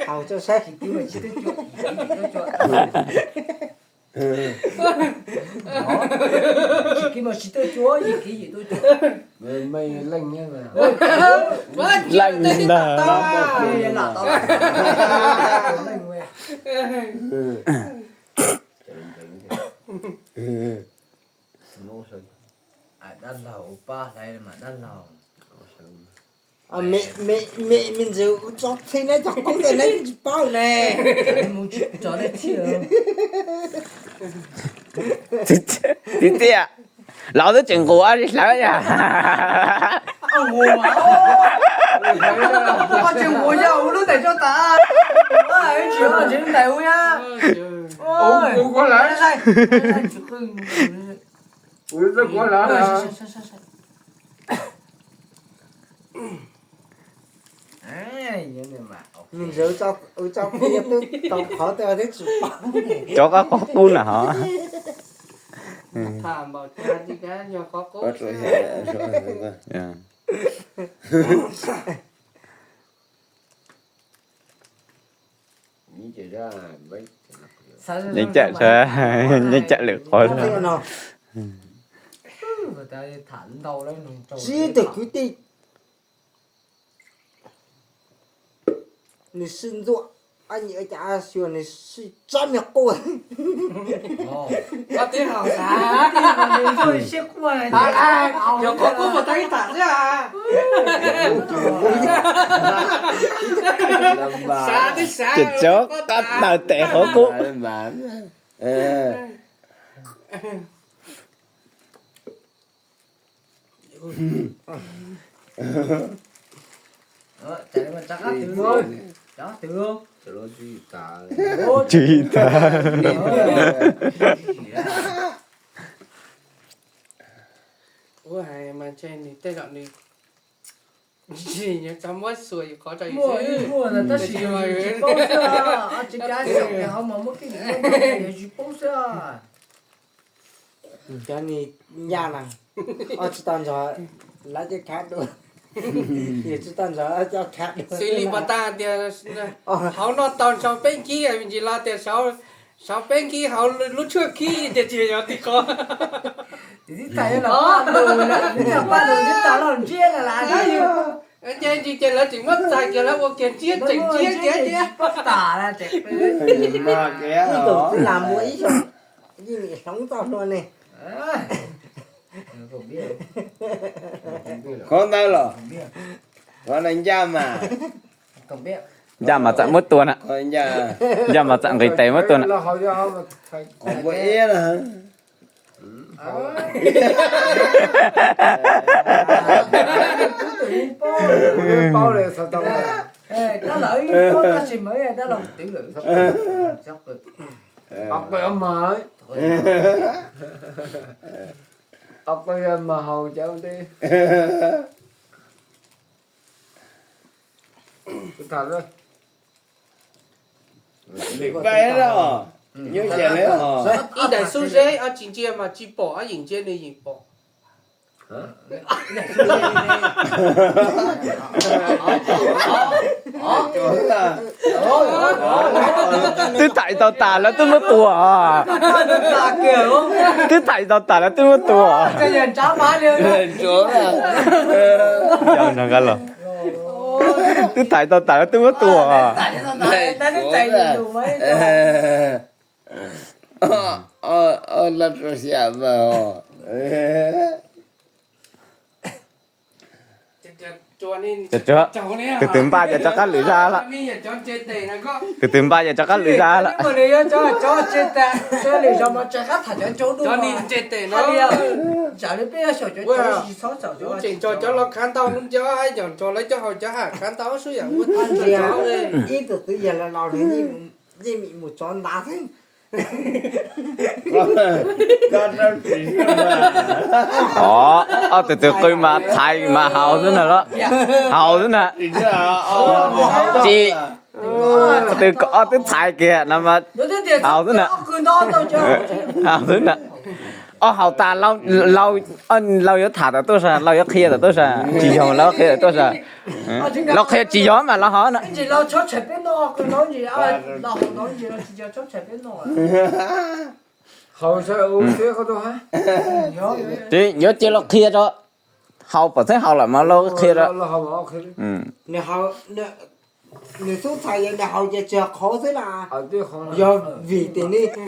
Haus tso saib. Tsis kiv mas tsis tuaj cuag, yim kiv yim tuaj cuag. Leej ntag. Dab laug ua pab hlais mas dab laug. Me, me, me ntxwv ua tso txhij neb cov qub ntawd neb tsis paub ne. Txiv txiaj, laus twb tseem nqus ua li hlawv yam. Tseem nqus yog ua lub ntais tso tas, tsis tsis lub ntais ua yam. Ua kuv lawm. Nws ntxawv ua tso qhov twb tsis paub. Cov qab qub na ho. Nyob cawm, nyob cawm lwm qhov. Sib tw kwv tij. Nws sib ntxuaj, ab nyi ab cav xyuas nws sib tsab me quaj. Cov qhov kub mus tau ib tham xwb. Ces cov qab tawm tes qhov kub. Tsis tas. Ua hais mas ntshe nws tej zaum nws tsis nyob tau muab xuas yus qhov rau yus xwb. Muaj tab sis yus tsis paub xwb, tsis kav xyaum tias ho mas muab kib yus tsis paub xwb. Cov ni ncaj na, ob tsis tau nrog lawv coj khav dua, yus tsis tau nrog lawv coj khav dua. Xws li pas tas tias hauv no tau sau peb kib, me ntsis los tias sau peb kib hauv lub tshuaj kib tias tsis yog tim qhov. Ces ntsis ces lawv tseem muab txais kiag lawv ua kiag ntsiab tseem ntsiab kiag tiag. Hloov txoj hlua ne. Qhov ntawd los, qhov ntawd ncaj mas, ncaj mas txawm muab tua na. Ncaj mas txawm nqis tes muab tua na. Ib daim xub zeb ob tsis ntsia mas tsis pom, ob yim ntsia nws yeej pom. Twb thaiv tau tas lawv twb muab tua. Twb thaiv tau tas lawv twb muab tua. Twb thaiv tau tas lawv twb muab tua. Tus twg npaj ces rov qab lwm zaj lawm. Tus twg npaj ces rov qab lwm zaj lawm. Tseem nrog cov laus khav ntau lub nco, yog nrog lawv cov haus cov ham khav ntau sub yam ua tag nrho. Ib tug twv yog los los yeej mus tsov ntav xwb. Os, ob tug twg qw mas txhais mas haus xwb na los. Haus xwb na. Tsis, twb kom ob tug txhais kiag no mas haus xwb na. Haus xwb na. Ob haus tas, Lauj yuav tham tom tuaj sas, Lauj yuav qhia tom tuaj sas, tsis yog Lauj qhia tom tuaj sas. Lauj qhia tsis yog mas Lauj haus na. Yuav cia Lauj qhia rau, haus pom txheeb haus lawm mas Lauj qhia rau. Nws xub txhais yog nws haus ces tsis qhov xwb las. Yog vim tim ni, tim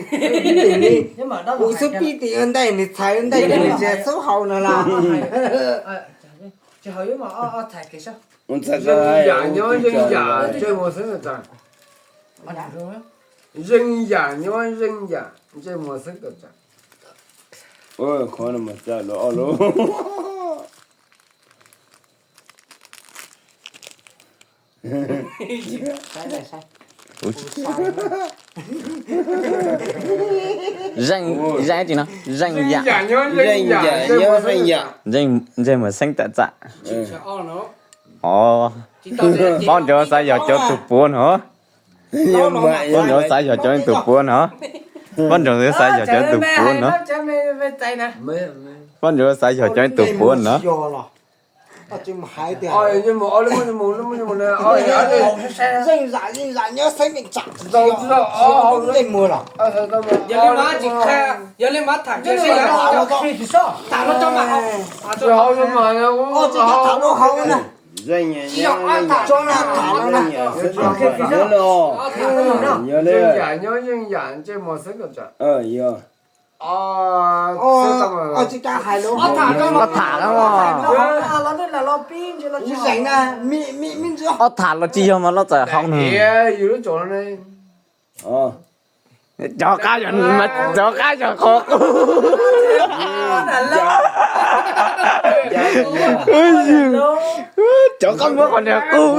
ni, kuv xub pib tim ua ntej, nws txhais ua ntej ces nws tsis xub haus no las. Zeej yam nyob zeej yam ntsej muag xeeb tawm tsav. Zeej yam nyob zeej yam ntsej muag xeeb tawm tsav. Qhov no mas txawj lus ob lus. Zeej, zeej tsis no, zeej yam, ntsej muag xeeb tawm tsav. Pob ntseg xav yog cov tus puav no. Pob ntseg xav yog cov tus puav no. Pob ntseg xav yog cov tus puav no. Pob ntseg xav yog cov tus puav no. Zeej zam, zeej zam nyob xeeb tawm tsav. Yog li mas tsis qhia, yog li mas tham kiag seb yog tham no tso mas haus. Tham no haus na. Tsis yog tham no na. Zeej yam nyob zeej yam ntsej muag xeeb tawm tsav. Tsis kam hais lus, tham no. Ob tham los tsis yog mas los txawm haus no. Cov qab, cov qab yog qhov qub. Cov qab muab qhov niag qub.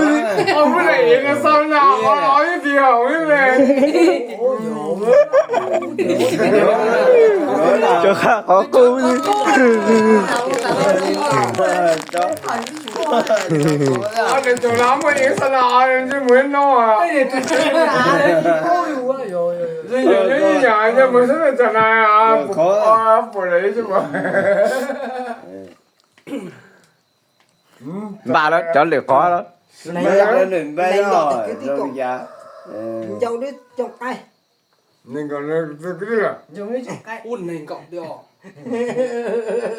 Cov qab qhov qub. Npaj lawm cov lwm qhov lawm. Ua neeg nkaum twb os.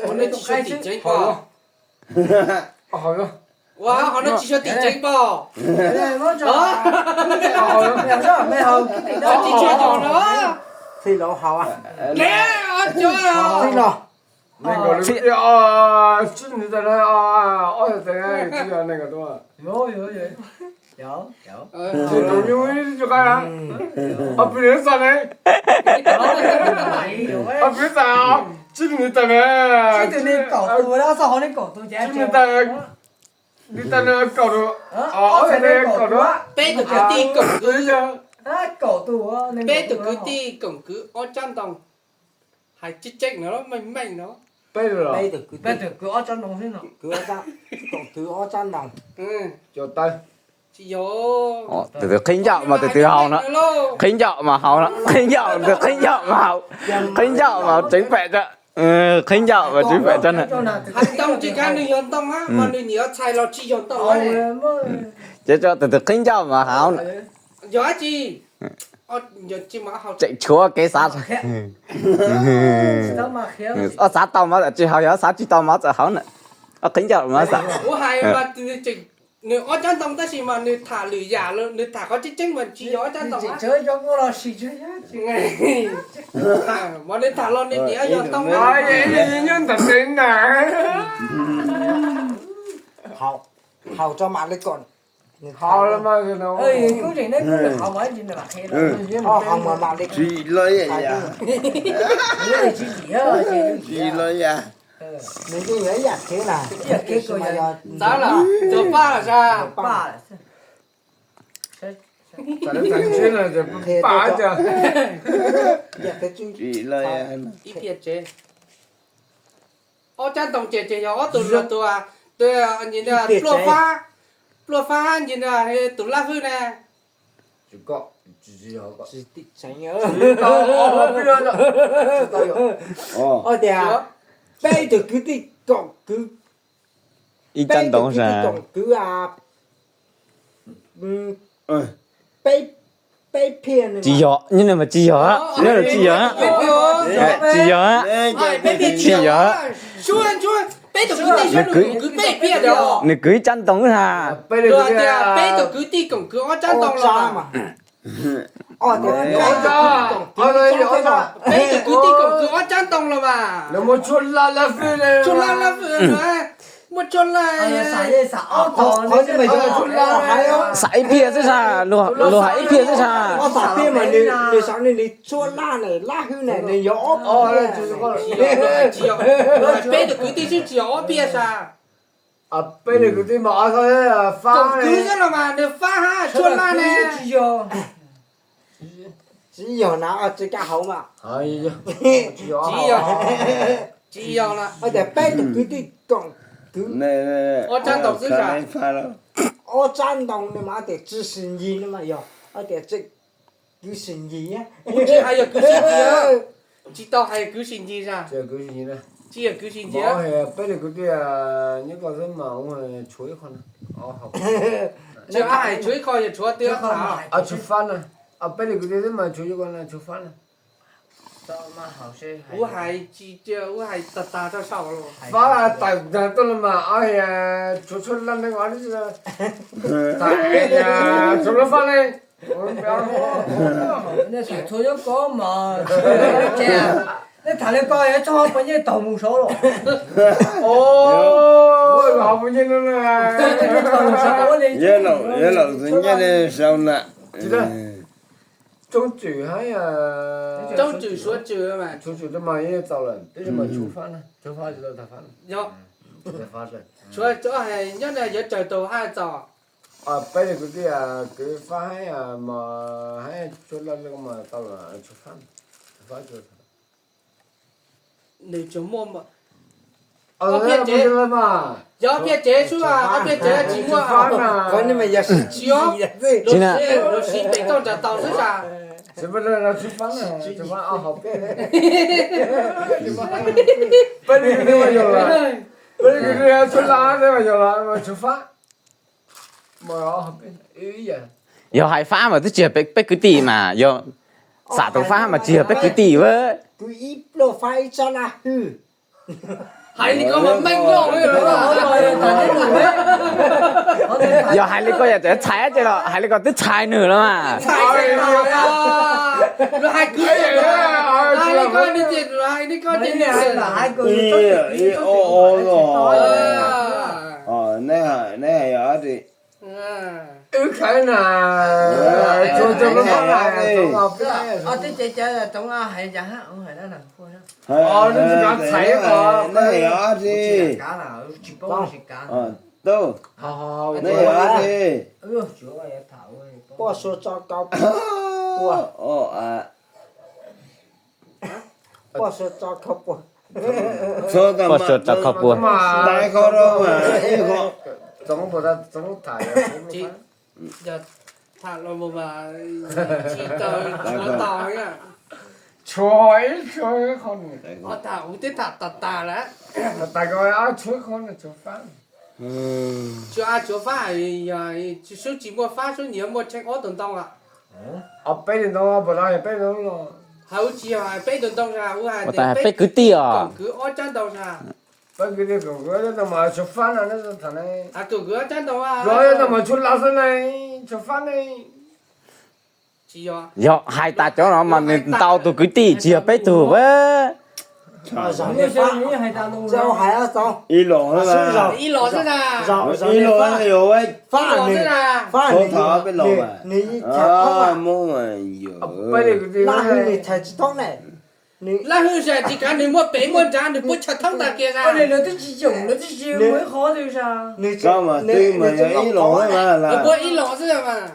Ua neeg tsis tshua tim tseeb pom. Ua hauv no tsis tshua tim tseeb pom. Tsis tshua tim no. Kev os cov. Neeg nkaum lwm tiag, tsib nws tas na, ob tag tsev tsis yog neeg nkaum tuaj. Tsis tau nyuj ib tug qaib na. Ob peb nws xav ne, ob peb xav, tsib nws tas na, tsib nws tas, nws tas na kaum tus, ob tag tsev kaum tus, peb tus kwv tij koom kwv, peb tus kwv tij koom kwv ob tsab ntoo. Hais tseeb tseeb no, meej meej no. Peb tus kwv ob tsab ntoo xwb no. Kwv ob tsab, koom kwv ob tsab ntoo. Tsis yog. Tus twg qhib ncauj mas tus twg haus no. Qhib ncauj mas haus no, qhib ncauj, tus qhib ncauj mas haus. Qhib ncauj mas tseev pem tso. Qhib ncauj mas tseev pem tso na. Hais ntoo tsis kav nws yog ntoo na, mas nws nyiam txhais los tsis yog ntoo. Ces tso tus twg qhib ncauj mas haus na. Yog dab tsi? Tseem tshuav kev xav. Ob xav tau mas txawm tsis haus, yog ob xav tsis tau mas txawm haus na. Ob qhib ncauj mas xav. Nws ob tsab ntoo tab sis mas nws tham lwm yam, nws tham qhov tseeb tseeb mas tsis yog ob tsab ntoo. Mas nws tham los nws niam yog ntoo na. Haus tso mam li kom. Tsis los, tsis los yam. Nws yeej yog ib yam kev na. Txav lawm, tus paj lawm sas. Ib pliag tsev. Ob tsab ntoo ces ces yog ob tug luag tus, tus pluaj fab, pluaj fab hab tus laj hwj na. Tsis tseev. Tias peb tug kwv tij koom kwv, ib tsab ntoo kwv tij koom kwv, peb, peb phiaj. Tsis yog, nyob no mas tsis yog, nyob no tsis yog, tsis yog, tsis yog. Nws kwv ib tsab ntoo xwb. Peb tug kwv tij koom kwv ob tsab ntoo los? Peb tug kwv tij koom kwv ob tsab ntoo los mas. Muaj tshua laj, muaj tshua laj. Xam ib phiaj xwb sas, luag hais ib phiaj xwb sas. Nws tshua laj na, laj hwj na, nws yog ob phiaj. Peb tug kwv tij xwb tsis yog ob phiaj sas. Peb tug kwv tij mas ob, fab, koom kwv xwb los mas nws fab hab tshua laj ne. Tsis yog na, tsis kaj hauv mas. Tsis yog, tsis yog na. Tias peb tug kwv tij koom kwv ob tsab ntoo xwb sas. Ob tsab ntoo no mas tias tsis sim ncig no mas yog tias kwv sim ncig. Kuv tsis hais yog kwv sim ncig, tsis tau hais kwv sim ncig sas. Tsis yog kwv sim ncig. Peb tug kwv tij nyob ko xwb mas tshuav ib qho. Tsis hais tshuav ib qho, yog tshuav twb tshuav fab na. Peb tug kwv tij xwb mas tshuav, tshuav fab na. Kuv hais tsis, kuv hais tag tag rau saum los. Fab tawm tag tuaj los mas ob hias tshuav tshuaj laj ne, tshuav lub fab ne. Nej xav txhua nyob ko mas, nej tham li ko yog txog puas nyiaj taug mus saud los? Yog laus tus nyiaj ne sau na. Tsoob tswm hab, tsoob tswm suav tswm, suav tswm mas yeej txaus lawm, tab sis mas tshuav fab na, tshuav fab tsis tau tag fab na. Nyob na yuav tsawg tus haj txaus. Peb tug kwv tij kwv fab hab mas hab tshuav laj laj mas tau lawm, tshuav fab, tshuav fab. Nws tsuas muaj ob phiaj tsev, yog ob phiaj tsev xwb, ob phiaj tsev tsis muaj. Lub siv pem toj nram taus xwb sas. Peb tug kwv tij mas yog lawm, peb tug kwv tij tshuav laj mas yog lawm, tshuav fab. Yog hais fab mas twb tsis yog peb kwv tij mas, yog xam tau fab mas tsis yog peb kwv tij. Kwv ib pluag fab ib tsab laj hwj. Hais li ko mas meej loj. Yog hais li ko yog txhais ces los hais li ko twb txhais nws los mas. Wb khav na, tsuas tsuas lub fab na, tsoov ob peb. Ob teb ces cov tsoov hais cas hab, hais dab na. Neb tsis kav txhais os, neb yog ob tsi? Tsis paub, tsis kav. Tub, neb yog ob tsi? Puaj sua tso kau puaj. Puaj sua tso kau puaj. Puaj sua tso kau puaj. Tais kho rau mas ib qho. Tsoov puas tau tsoov tham. Yog tham los mus mas tsis tau, tsis tau. Tshuav ib, tshuav ib qho nws. Tham kuv twb tham tas tas lawm. Tham tas ko, tshuav ib qho nws tshuav fab. Tshuav a, tshuav fab, yog sub tsis muaj fab sub nyiam muaj tsheej ob tug ntoo a. Peb tug ntoo, puas tau yog peb tug ntoo los? Hais ua tsis yog hais peb tug ntoo sas, ua hais tias peb kwv tij os, koom kwv ob tsab ntoo sas. Peb kwv tij koom kwv ob tsab ntoo mas tshuav fab no, tham ne. Koom kwv ob tsab ntoo, ob tsab ntoo mas tshuav laj xwb ne, tshuav fab ne. Yog hais tas cov no mas nws ntau tus kwv tij tsis yog peb tug. Ib los, ib los xwb na. Fab, fab, peb los mas. Laj hwj nws txhais tsis thoob ne. Laj hwj tsis kav, nws muaj pem muaj nrad, nws puab txhais thoob tag kiag sas. Koj mas twv mas yog ib los xwb mas. Twv mas ib los xwb mas.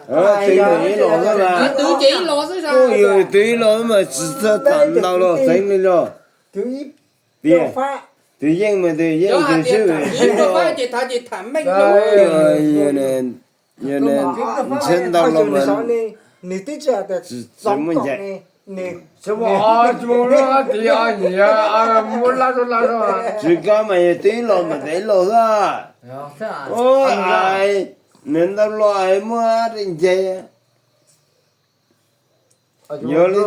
Twv ces ib los xwb sas. Yog twv ib los mas tsis txawj tham ntau los xeev li los. Tias twv yeej mas twv yeej twv xwb. Ces tham meej, ntshe ntau los mas. Nws twb tsis hais tias tsis muaj ncaim. Nws tsis muaj ob tug lab tias muab lab rau lab rau. Tsis koj mas yog twb los mas tev los xwb. Ua, nws ntau los muab nce. Yog li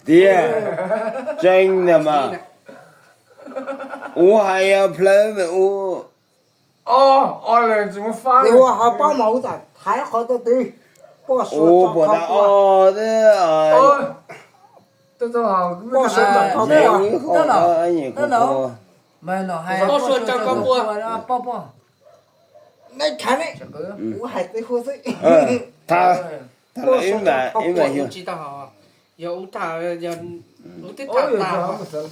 tiag, tseeb ntag mas. Ub hais plawv mas ub. Ua ho paub mas ub tam thaiv qhov twg twg. Ub puas tau o. Poj suav tau qhov puas. Poj suav tau qhov puas. Nej khav ne, kuv hais txiv huaj xwb. Tsis tau hauv, yog ub tham, ub twb tham tas.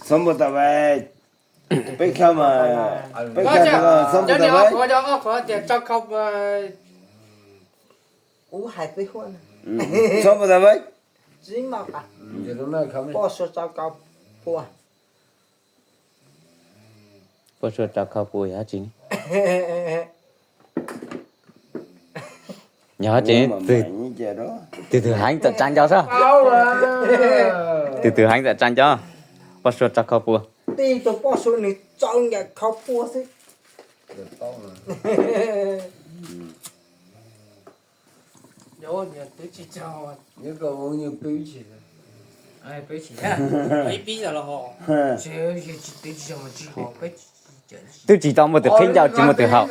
Txhob npau taws, peb khav mas, peb khav txhob npau taws. Kuv hais txiv huaj, txhob npau taws. Poj suav tau qhov puas. Poj suav tau qhov puas yog dab tsi? Yog dab tsi? Tus twg heev txawm tsa nco sab. Tus twg heev txawm tsa nco. Poj suav tau qhov puas. Tij tus poj suav nws tau ncaim qhov puas xwb. Twb tsis tau muaj tus qhib ncauj tsis muaj tus haum.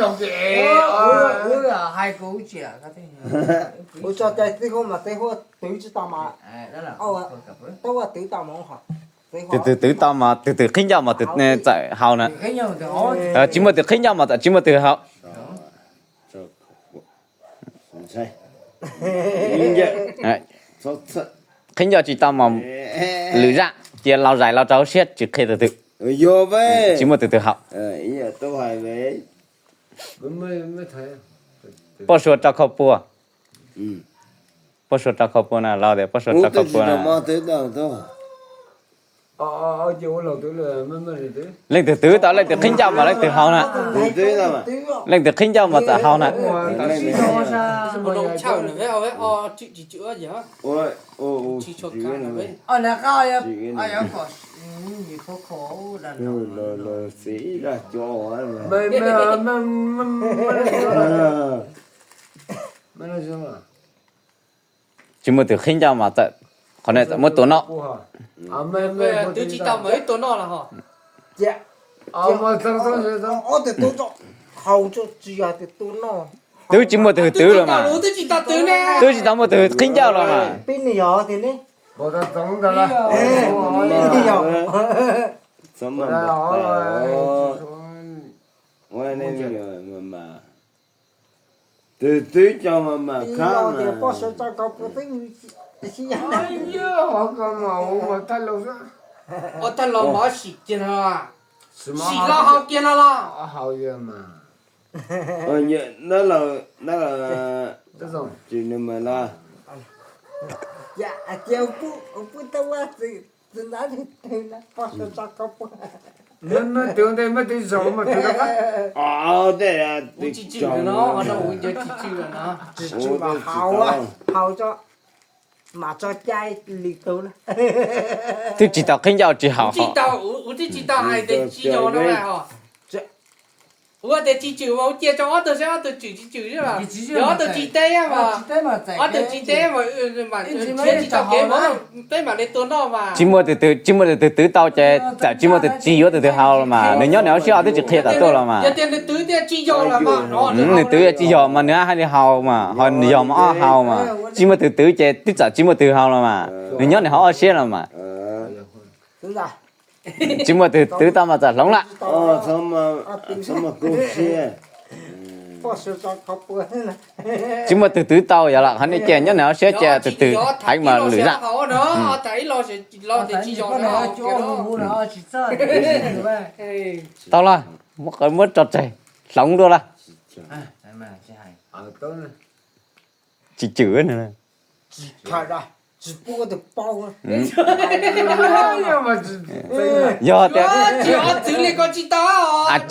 Tus twg twv tau mas tus twg qhib ncauj mas tus txawm haus na. Tsis muaj tus qhib ncauj mas txawm tsis muaj tus haum. Qhib ncauj tsis tau mas lwm zaj cia los zais los rau hauv siab tsis qhia tus twg. Tsis muaj tus twg haum. Poj suav tau qhov puas. Poj suav tau qhov puas na, los tias poj suav tau qhov puas na. Leej twg twv tau leej twg qhib ncauj mas leej twg haus na. Leej twg qhib ncauj mas txawm haus na. Tsis muaj tus qhib ncauj mas txawm, qhov no txawm muab tua noj. Twv tsis tau mas ib tua noj los ho. Twb tsis muaj tus twv los mas. Twb tsis tau muaj tus qhib ncauj los mas. Tus twv coj mas mam khab mas. Ua tag los mas sim kiag no, sim los haus kiag no los. Dab laug, dab laug, tsis nws mas los. Tej, twb tsis tau qhib ncauj tsis haus. Ua tias tsis tswm mas cia rau ob tug saib ob tug tswm tsis tswm xwb. Yog ob tug tsis teb mas, ob tug tsis teb mas, tsis tau kev mas peb mam li tua noj mas. Tsis muaj tus twg, tsis muaj tus twg twv tau ces txawm tsis muaj tus, tsis yuav tus twg haus los mas, nws nyob nws hauv siab twb tsis qhia tawm tuaj los mas. Nws twv tsis yog mas nws haj li haus mas, ho nws yog mas ob haus mas. Tsis muaj tus twv ces twb txawm tsis muaj tus haus los mas, nws nyob nws hauv ob siab los mas. Tsis muaj tus twv tau mas txawm hloov lawm. Tsis muaj tus twv tau yog lawm, qhov no ces nyob nws hauv siab ces tus twg heev mas lwm zaj. Tau lawm, muab tso tseg, hloov dua lawm. Tsis tswm. Yog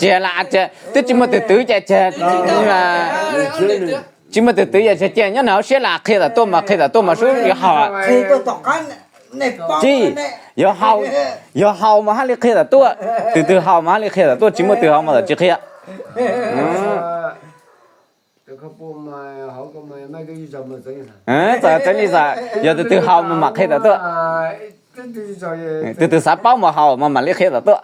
tias, a, tsis, twb tsis muaj twg twv ces tseg, tsis muaj twg twv ces tseg, cia nyob nws hauv siab lam qhia tam tuaj mas qhia tam tuaj mas sub yuav haus. Tsis, yog haus, yog haus mas haj li qhia tam tuaj, tus twg haus mas haj li qhia tam tuaj, tsis muaj tus haus mas txawm tsis qhia. Txawm txeeb li txawm, yog tus twg haus mas mam qhia tam tuaj, tus twg xav paub mas haus mas mam li qhia tam tuaj.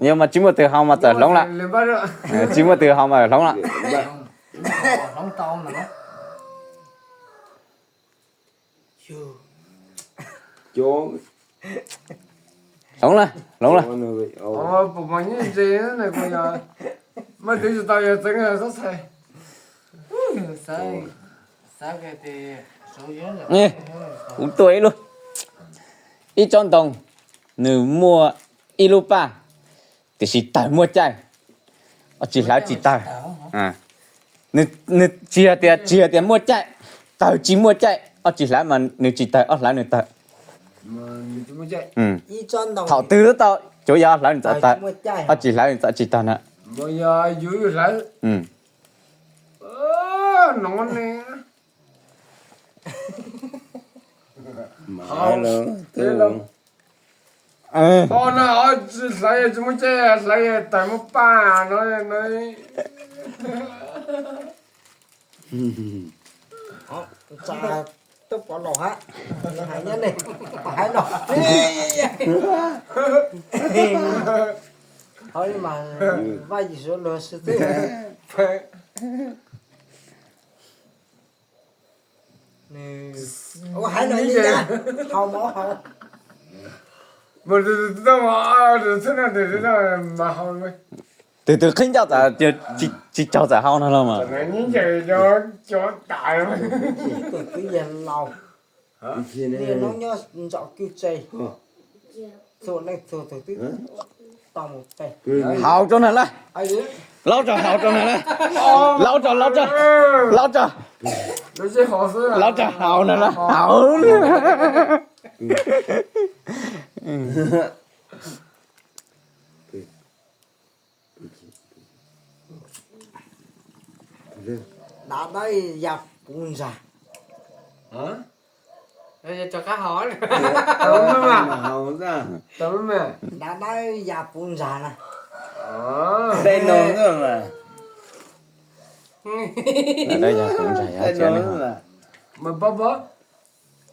Yog mas tsis muaj tus haus mas txawm hloov lawm. Tsis muaj tus haus mas hloov lawm. Hloov lawm, hloov lawm. Kuv tuaj ib lub, ib tsob ntoo, nws muaj ib lub paj, tiam sis tawg muaj caij, ob tsis hlawv tsis tawg. Nws tsis yog tias, tsis yog tias muaj caij, tawg tsis muaj caij, ob tsis hlawv mas nws tsis tawg, ob hlawv nws tawg. Thaum twg tau, tsuav yog ob hlawv nws txawm tawg, ob tsis hlawv nws txawm tsis tawg na. Tub pov laus hab, hais nyob ne, pov hais no. Hov mas Vaj Yim Suav luag sib twb. Ua hais no, haus mas haus. Tus twg qhib ncauj txawm tsis tsaug txawm haus no los mas. Tus twb yog laus, nws nyob nyob ntsom kwj tse, txhua leej txhua tus twb tau mus pe. Haus rau nws lawm. Laub rau haus rau nws lawm. Laub rau, laub rau, laub rau. Laub rau haus nws lawm, haus. Dav dawb ya puv ntsag. Dav dawb ya puv ntsag na.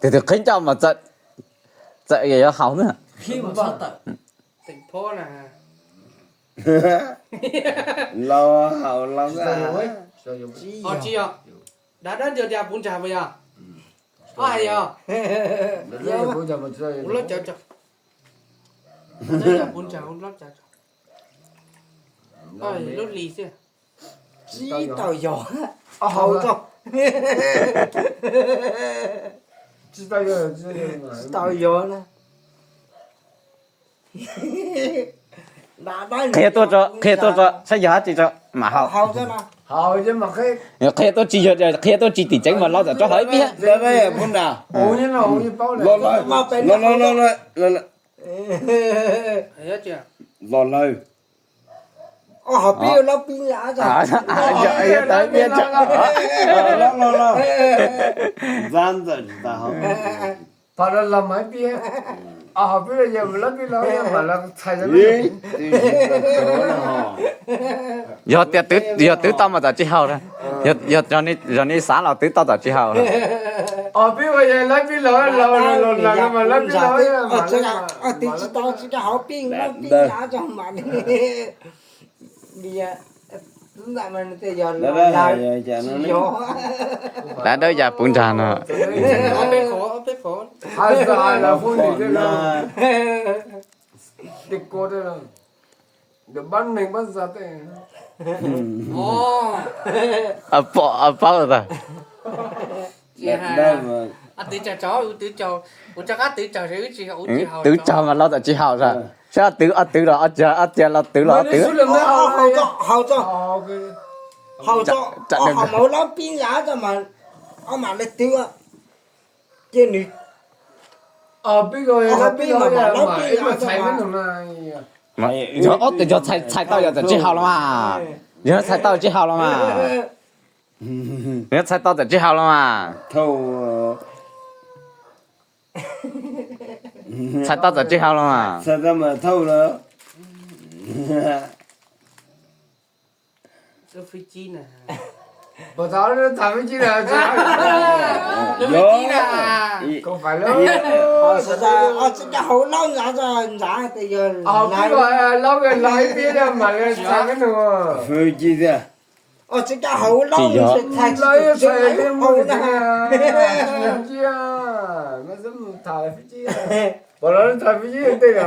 Tus twg qhib ncauj mas txawm yuav haus na. Tsis yog. Dav dawb ya puv ntsag puas yog? Ob hais yog. Kuv lub cawv tso. Dav dawb ya puv ntsag, kuv lub cawv tso. Lub hlis xwb. Tsis tau yog. Haus tso. Tsis tau yog na. Qhia tuaj tso, qhia tuaj tso, saib yog dab tsi tso mam haus. Qhia tuaj tsis yog, qhia tuaj tsis tim tseev mas los txawm rau hauv ib pliag. Los lawm. Yog tias twv, yog twv tau mas txawm tsis haus. Yog, yog ni xav los twv tau txawm tsis haus. Dav dawb ya puv ntsag no. Paub tas. Twv tsaug mas los txawm tsis haus. Saib twv, twv los, ob tiag los twv los twv. Haus tso, haus tso, ob hauv lub pib ntsag tso mas, ob mam li twv. Ces nws, peb, peb, yog ob txhais tau yog txawm tsis haus los mas. Yog txhais tau tsis haus los mas. Yog txhais tau txawm tsis haus los mas. Txhais tau txawm tsis haus los mas. Ob txhais tau haus laub ntxav ntxav tes yog laub, laub ib pib mam li txhais me nus. Ob txhais tau haus laub ntxav ntxav tes yog laub ib pib.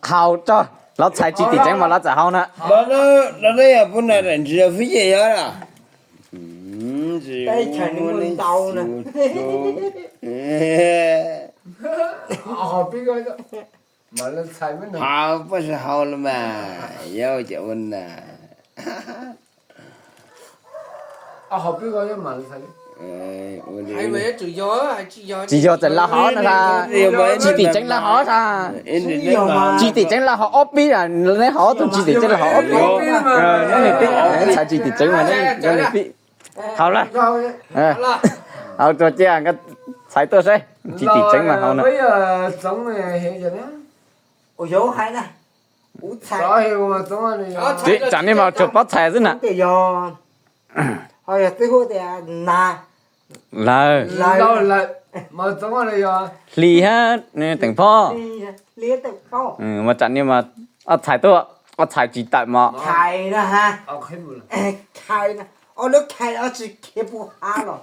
Haus tso, lawv txhais tsis tim tseeb mas lawv txawm haus na. Peb chaws nws mus ntau na. Haus pob sib haus los mas, yog cov ua na. Tsis yog txawm lawv haus na, tsis tim tseeb lawv haus na. Tsis tim tseeb lawv haus ob pib, neb haus ob tug tsis tim tseeb lawv haus ob pib. Neb pib, txhais tsis tim tseeb mas neb pib. Haus lawm. Haus tso cia nkawd txhais tuaj seb, tsis tim tseeb mas haus na. Tsam nej mas tsuas paub txhais xwb na. Lawm. Hli hab Teem Phob. Mas tsam nej mas ob txhais tuaj, ob txhais tsis tawm mos. Ob lub khais tsis khiav puv hav los.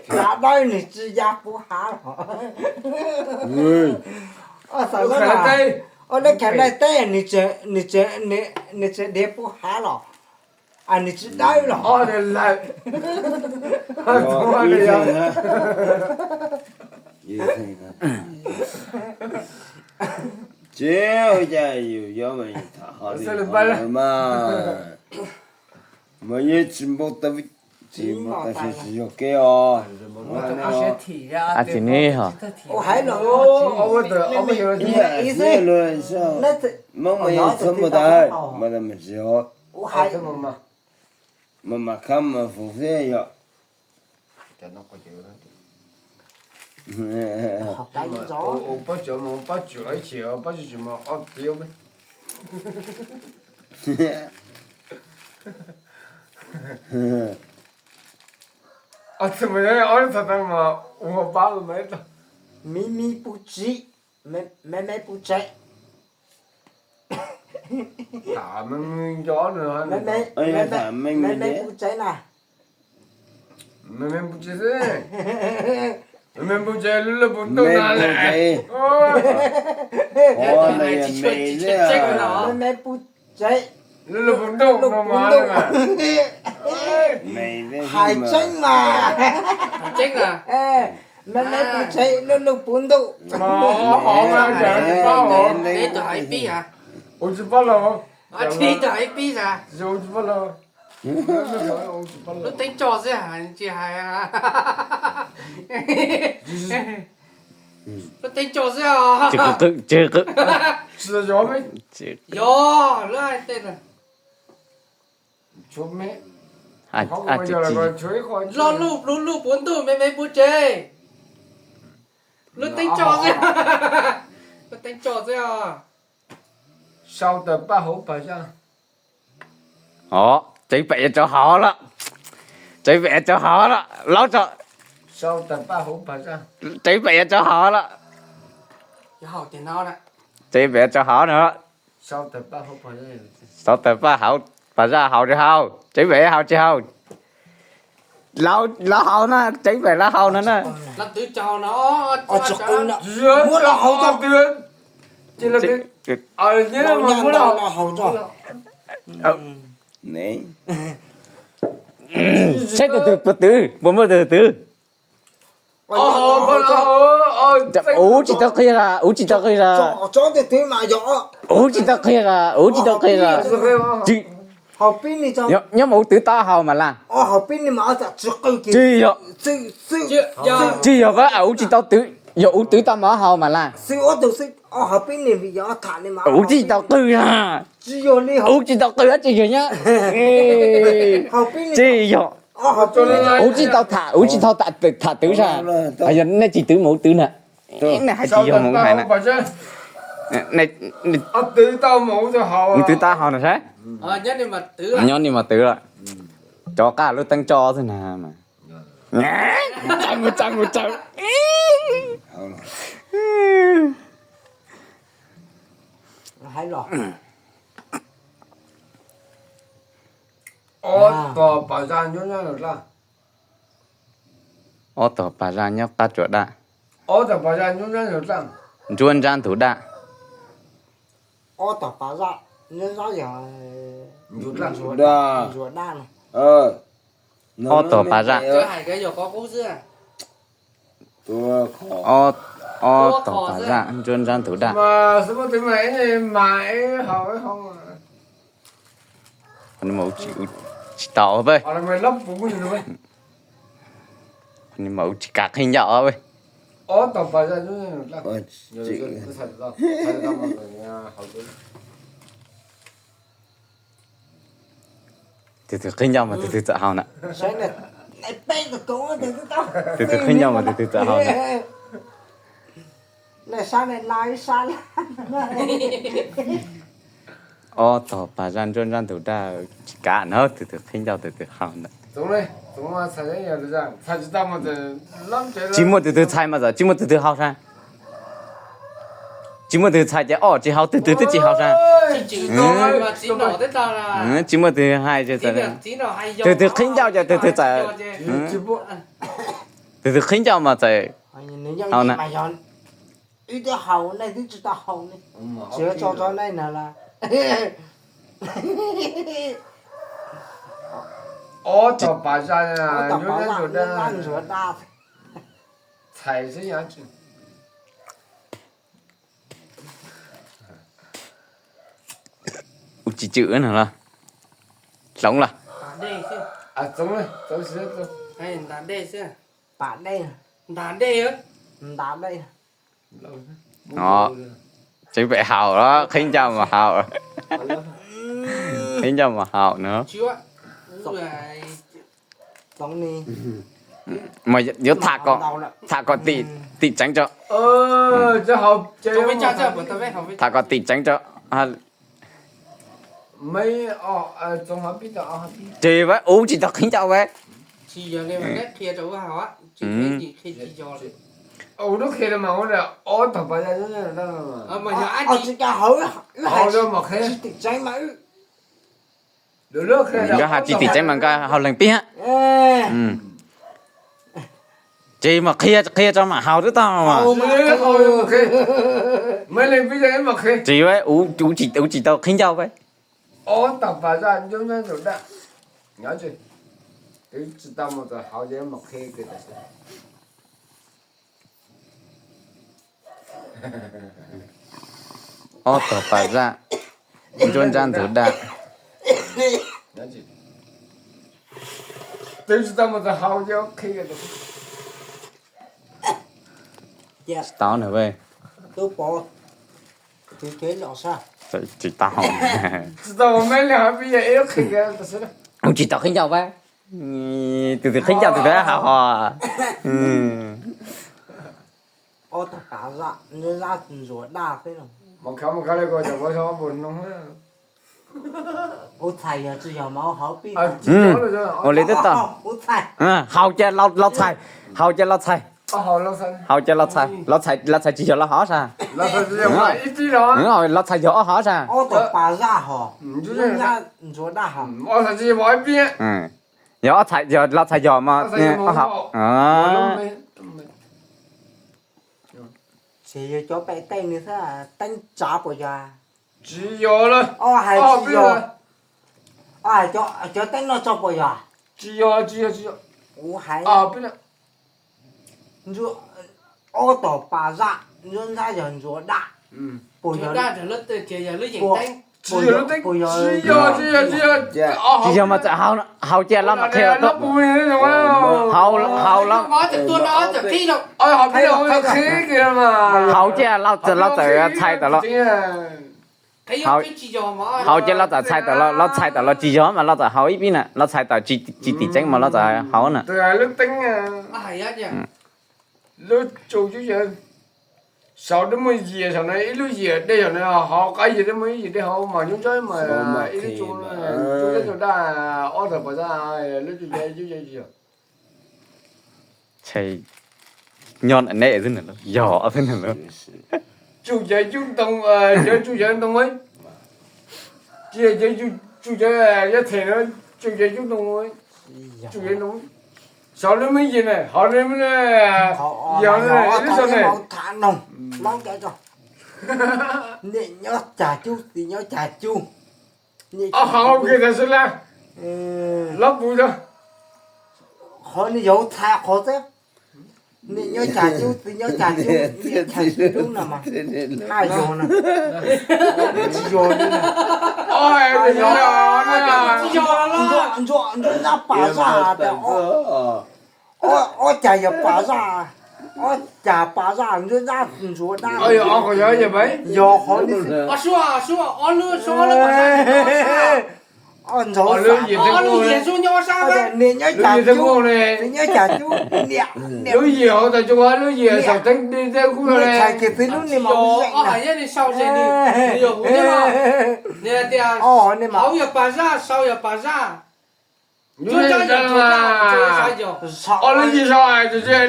Ab, nws tsis ya puv hav los. Ob lub khais laij teb nws tseem diav puv hav los, nws tsis dawb los. Tsis ua cas, yus yuav mas yus tham hov li mas, mas yeej tsis npaum, tsis npaum, tsis yog kev os. Tsis ne ho. Hmoob mas yeej txhob mus tas, mas tas mas tsis yog, mas mas khab mas fus xwb yog. Me me puj tsev, me me puj tsev. Me me puj tsev na. Me me puj tsev xwb. Me me puj tsev, lub lub puv ntuj na. Me me puj tsev, lub lub puv ntuj no mas. Hais tseeb mas. Me me puj tsev, lub lub puv ntuj. Ua tsis paub los. Ua tsis paub los. Lub teeb coj xwb tsis hais. Lub teeb coj xwb os. Tsis qw, tsis qw. Yog, lub hais tej no. Lub lub puv ntuj, me me puj tsev. Lub teeb coj xwb. Lub teeb coj xwb os. Sau tawm paj hauv pas zaj. Os, tsev pem yuav tso hauv lawm. Tsev pem yuav tso hauv lawm, laub tso. Tsev pem yuav tso hauv lawm. Tsev pem yuav tso hauv no. Sau tawm paj hauv pas zaj, haus tsis haus, tsev pem haus tsis haus. Lawv haus na, tsev pem lawv haus no na. Muab lawv haus tso. Saib tus twg puas twv, puas muaj tus twv. Ub tsis tau qhia, ub tsis tau qhia. Ub tsis tau qhia, ub tsis tau qhia. Nyob mas ub twv tau hau mas laj. Tsis yog, tsis yog, ub tsis tau twv, yog ub twv tau mas hau mas laj. Ub tsis tau qhia, ub tsis tau qhia tsis yog nyob. Tsis yog, ub tsis tau tham, ub tsis tau tham twv sas. Yog nej tsis twv mas ub twv na. Nej hais tsis yog mas ub hais na. Ub twv tau hau no saib. Nyob ni mas twv lawm. Cov qab lub teeb tso xwb na. Ob tog pas zaj nyob qab tsuas daj. Nruab nrab ntug daj. Ob tog pas zaj. Ob tog pas zaj nruab nrab ntug daj. Tsis tau, ub tsis kam qhia ncauj. Tus twg qhia ncauj mas tus twg txawm hau na. Tus twg qhia ncauj mas tus twg txawm hau na. Ob tog pas zaj nruab nrab ntug daj, tsis kam na, tus twg qhia ncauj tus twg hau ntawd. Tsis muaj tus twg txhais mas txawm tsis muaj tus twg hau sas. Tsis muaj tus twg txhais ces ob tsis hau, tus twg twb tsis hau sas. Tsis muaj tus twg hais, tus twg qhia ncauj ces tus twg txawm, tus twg qhia ncauj mas txawm hau na. Ob tog pas zaj nruab nrab ntug daj. Ub tsis tswm no los, hloov los. Tseeb pem haus los, qhia ncauj mas haus. Qhia ncauj mas haus no. Mas yuav tham kom tim tseev tso. Tham kom tim tseev tso. Ces ub tsis tau qhia ncauj ua. Nkawd hais tsis tim tseeb mas nkawd hau lees pib. Ces mas qhia, qhia tso mam haus twb tau. Ces ub tsis tau qhia ncauj. Ob tog pas zaj, nruab nrab ntug daj. Tsis tau na. Tsis tau. Ub tsis tau qhia ncauj ua. Tus twg qhia ncauj tus twg hau hos. Ua li twb tau. Haus ces los txhais, haus ces los txhais, haus ces los txhais, los txhais tsis yog los hov sas. Los txhais yog ob hov sas. Yog ob txhais, yog los txhais yog mas ob hov. Ces yog cov pem tej nws teeb tsav puas yog? Tsis yog lawm. Ob hais tsis yog. Ob hais cov teeb noj tso puas yog? Tsis yog, tsis yog, tsis yog. Kuv hais, Ob tog pas zaj, ntsuab ntsab yog ntsuav daj. Puas yog lub teeb? Tsis yog, tsis yog, tsis yog. Tsis yog mas txawm haus cia los mas qhia, haus, haus los, haus cia los txawm txhais tawm los. Haus cia los txawm txhais tawm los, los txhais tawm los tsis yog mas los txawm haus ib pib na, los txhais tawm tsis tim tseeb mas los txawm haus na. Lub tsu cub yawg, saum twb muaj yias saum no, ib lub yias dej saum no, hauv qab yias twb muaj ib yias dej hauv mas nyob tsob mas ib lub tsu, tsu daj, ob tog pas zaj, lub tsu cub yawg. Nyob ne, yog xwb na. Tsu cawv cub ntoo, cawv tsu cawv ntoo, tsis yog cawv tsu cawv yab them no, tsu cawv cub ntoo, tsu cawv ntoo. Saum lub me yim na, hauv lub, yog lub saum ne. Niam nyob cas cub, txiv nyob cas cub. Ob hauv kiag tas xwb la, los pus tso. Qhov no yog txhais qhov xwb. Niam nyob cas cub, txiv nyob cas cub, niam cas cub lub no mas. Haj yog na. Tsis yog li na. Ntsuab, ntsuab ntsab pas zaj tas. Ob cas yog pas zaj, ob cas pas zaj ntsuab daj ntsuav daj. Yog qhov, ob lub, ob lub pas zaj, ob lub yias nyob sab, niam nyob cas cub, txiv nyob cas cub, niam, lub yias hauv tas cub, lub yias saum teeb dej kuj txhais kiag txiv lub ni mas. Ob hais nyob li sau ces nws yog huv thiab no. Nws hais tias hauv yog pas zaj, sau yog pas zaj. Ntsuab ntsab yog ntsuav daj, ob lub yias sau,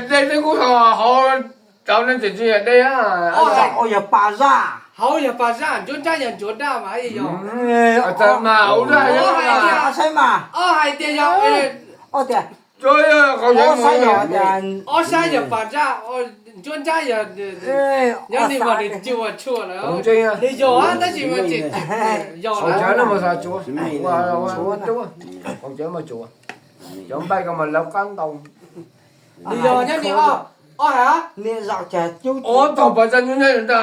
dej kuj hauv, rau ne ces tsis yog dej. Hauv yog pas zaj, ntsuab ntsab yog ntsuav daj mas yog. Ob hais tias, ob sab yog pas zaj, ntsuab ntsab yog, nyob li mas nws cua tshuaj lawm. Nws yog tab sis mas tseem yog lawm. Cov npaij ko mas lawv qab ntau. Nws yog nyob li, ob hais, ob tog pas zaj ntsuab ntsab yog ntsuav daj,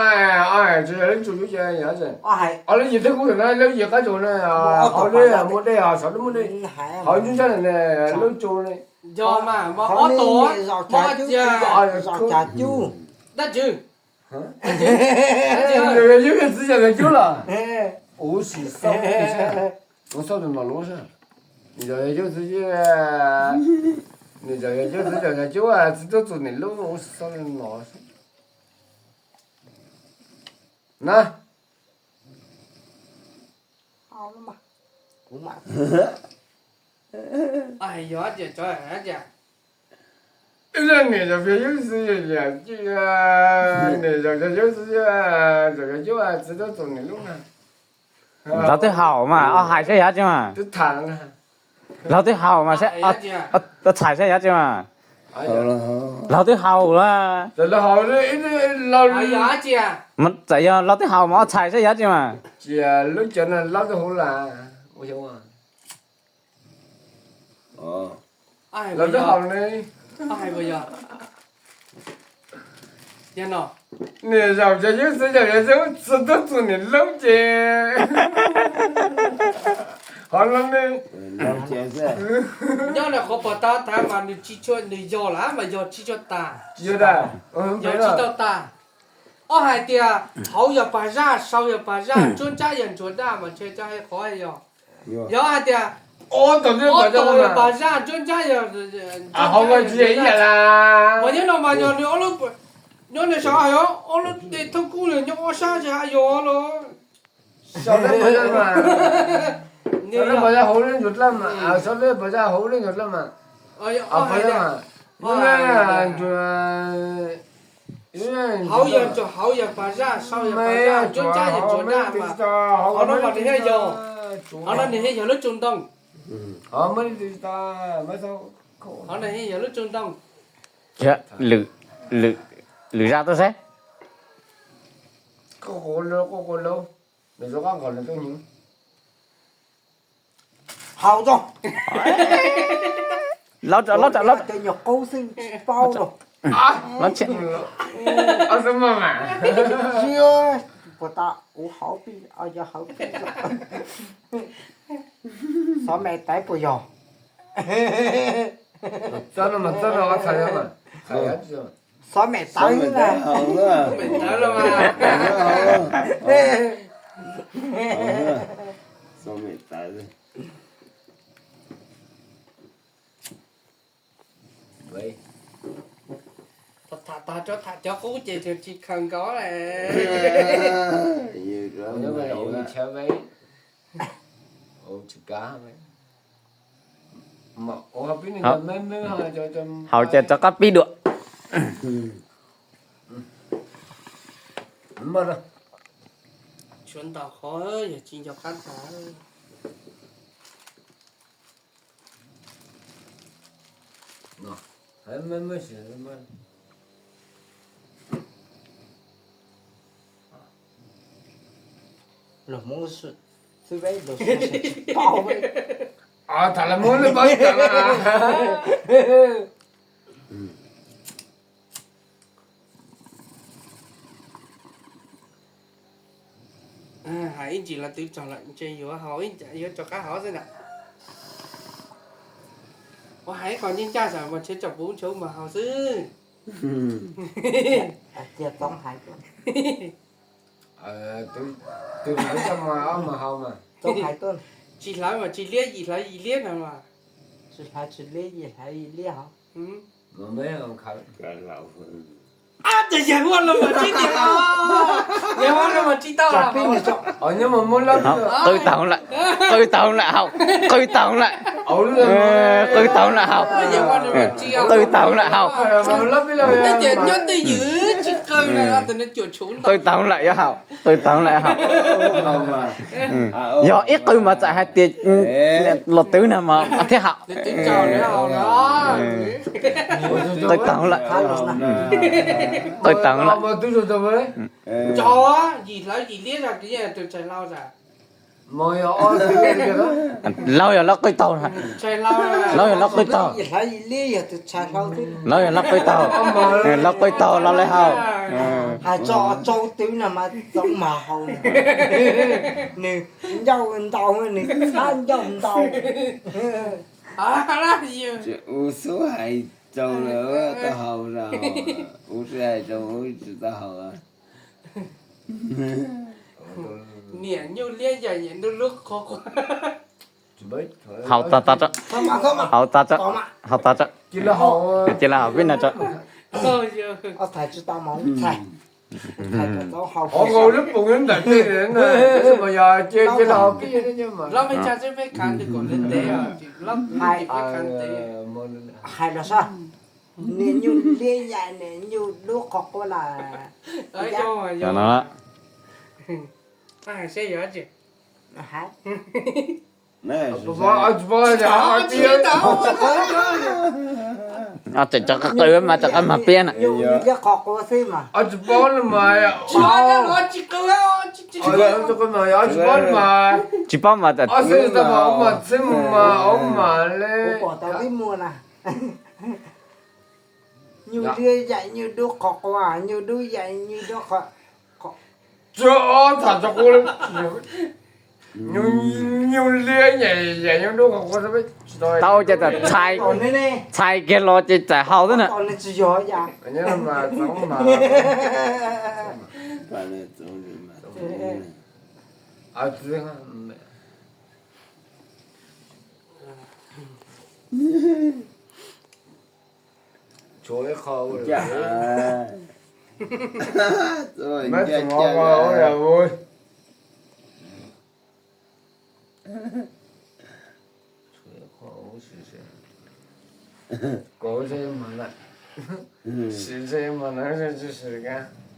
ob hais, tsis yog lub tsu cub yawg, ob lub yias twb kuj na, lub yias qab tsuas na, hauv lub muaj dej, saum lub muaj dej, hauv ntsuab ntsab na, lub tsu ne. Yog mas, ob tog, ob cas cub, dab tsi? Yawg txiv yog yawg cub los? Ua si xauj, ua xauj no los, nws yog yawg cub txiv, nws yog yawg cub txiv, yog yawg cub txiv tub txug niam lub, ua si xauj no na. Niam yog yawg cub txiv, niam yog yawg cub txiv, yawg cub txiv tub txug niam lub na. Lawv twb haus mas, ob hais saib yog dab tsi mas. Lawv twb haus mas, txhais saib yog dab tsi mas. Lawv twb haus lawm. Txawm yog lawv twb haus mas ob txhais saib yog dab tsi mas. Lub cov no lawv twb haus lawm. Lawv twb haus ne. Niam zaum cov yawg txiv, zaum cov yawg txiv tub txug niam lub ces hov no ne. Nyob li qhov pom tau tag mas nws tsis tshua, nws yog lawm mas yog tsis tshua tas. Yog tas. Yog tsis tau tas. Ob hais tias hauv yog pas zaj, sau yog pas zaj, ntsuab ntsab yog ntsuav daj mas ntshe cov hais qhov yog. Yog hais tias ob tog yog pas zaj, ntsuab ntsab yog, mas nyob no mas yog nws ob lub, nyob nws saum hais ob lub dej thoob kub nws nyob ob sab tsis hais yog los. Sau lub pas zaj hauv lub ntsuav daj mas, sau lub pas zaj hauv lub ntsuav daj mas. Hauv yog, hauv yog pas zaj, sau yog pas zaj, ntsuab ntsab yog ntsuav daj mas. Qhov no mas nws thiaj yog, qhov no nws thiaj yog lub tsu ntoo. Qhov no thiaj yog lub tsu ntoo. Lwm, lwm zaj tuaj saib. Haus tso. Lov tso, lov tso, lov tso. Cov nyuag qaub xwb paub los. Los tsis, puas tas kuv hauv pib, yog hauv pib. Xov me taiv puas yog? Xov me taiv na. Xov me taiv. Tham tag rau tham cov qub ces tsis khaws nkaus lawm. Haus ces rov qab pib dua. Tshuav ntau qhov yog tsis nco qab tag. Los Hmoob xwb, tham los Hmoob lub paub tawm. Hais ib ntsis los twv tsaug lawm, ntshe yuav haus, yuav rov qab haus xwb na. Ua hais ib qho ncaj ncaj xwb mas ntshe tsom puv ntshe mus haus xwb. Tus hlawv mas ob mus haus mas. Tsis hlawv mas tsis liab, yim hlawv yim liab no mas. Tsis hlawv tsis liab, yim hlawv yim liab hov. Ces yawg ua los mas tsis tiag, yawg ua los mas tsis tau. Qw taug lawm, qw taug lawm haus, qw taug lawm, qw taug lawm haus, qw taug lawm haus. Nyob twj ywm tsis qw, qw taug lawm yuav haus, qw taug lawm haus. Yog ib qw mas txawm hais tias los twv na mas thiaj haus. Qw taug lawm, qw taug lawm. Laug yog laug qw taug, laug yog laug qw taug, laug yog laug qw taug, laug qw taug laug li haus. Hais tso tsau twv no mas txoov mas haus, nws ncauj ntau, nws txhab ncauj ntau. Ua xub hais rau lawm tau haus, ua xub hais rau ua tsis tau haus. Niam nyuj liab yam niam nyuj lub qhov quav. Haus tas tas tso, haus tas tso, haus tas tso. Cia li haus peb no tso. Lub poom ntawm tej, yog cia li haus peb. Hais los saib, niam nyuj liab yam niam nyuj lub qhov quav na. Tseem rov qab qw mas rov qab mag piab na. Tsis paub mas, tsis paub mas. Nyuj liab yam nyuj dub qhov quav, nyuj dub yam nyuj dub qhov. Tsuas ob tham tso quav, nyuj liab yam nyuj dub qhov quav. Tau ces txhais, txhais kiag los ces txawm haus xwb na. Tshuav ib qho ua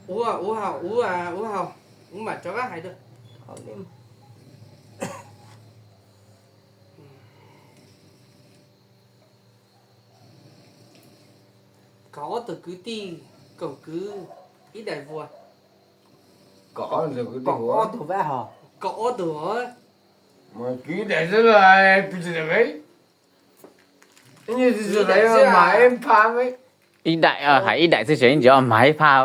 Ua, ua haus, ua, ua haus, ua mam rov qab hais dua. Kaum ob tug kwv tij, kaum kwv ib daim vuas. Kaum ob tug vaj hos. Kaum ob tug. Kwv daim xwb los pw tsis daim, ib nyuag tsis daim mas ib phav me. Ib daim, hais ib daim xwb ces yeej tsis mas ib phaj.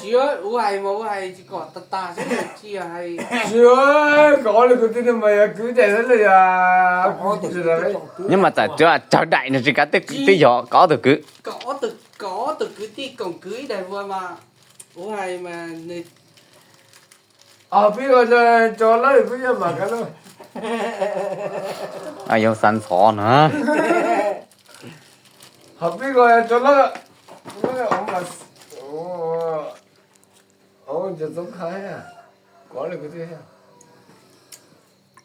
Tsis, ua hais mas ua hais tsis kom tas tas xwb, tsis hais. Tsis, kom ob leeg kwv tij no mas yog kwv daim xwb los yog. Nyob mas txawm tsuav tsawg daim no tsis kav twb yog kom ob tug kwv. Kom ob tug kwv tij koom kwv ib daim vuag mas ua hais mas nws. Pib ko tso lawm pib yog mas ka lawm. Yog xav ntxhov na. Ho pib ko tso lawm.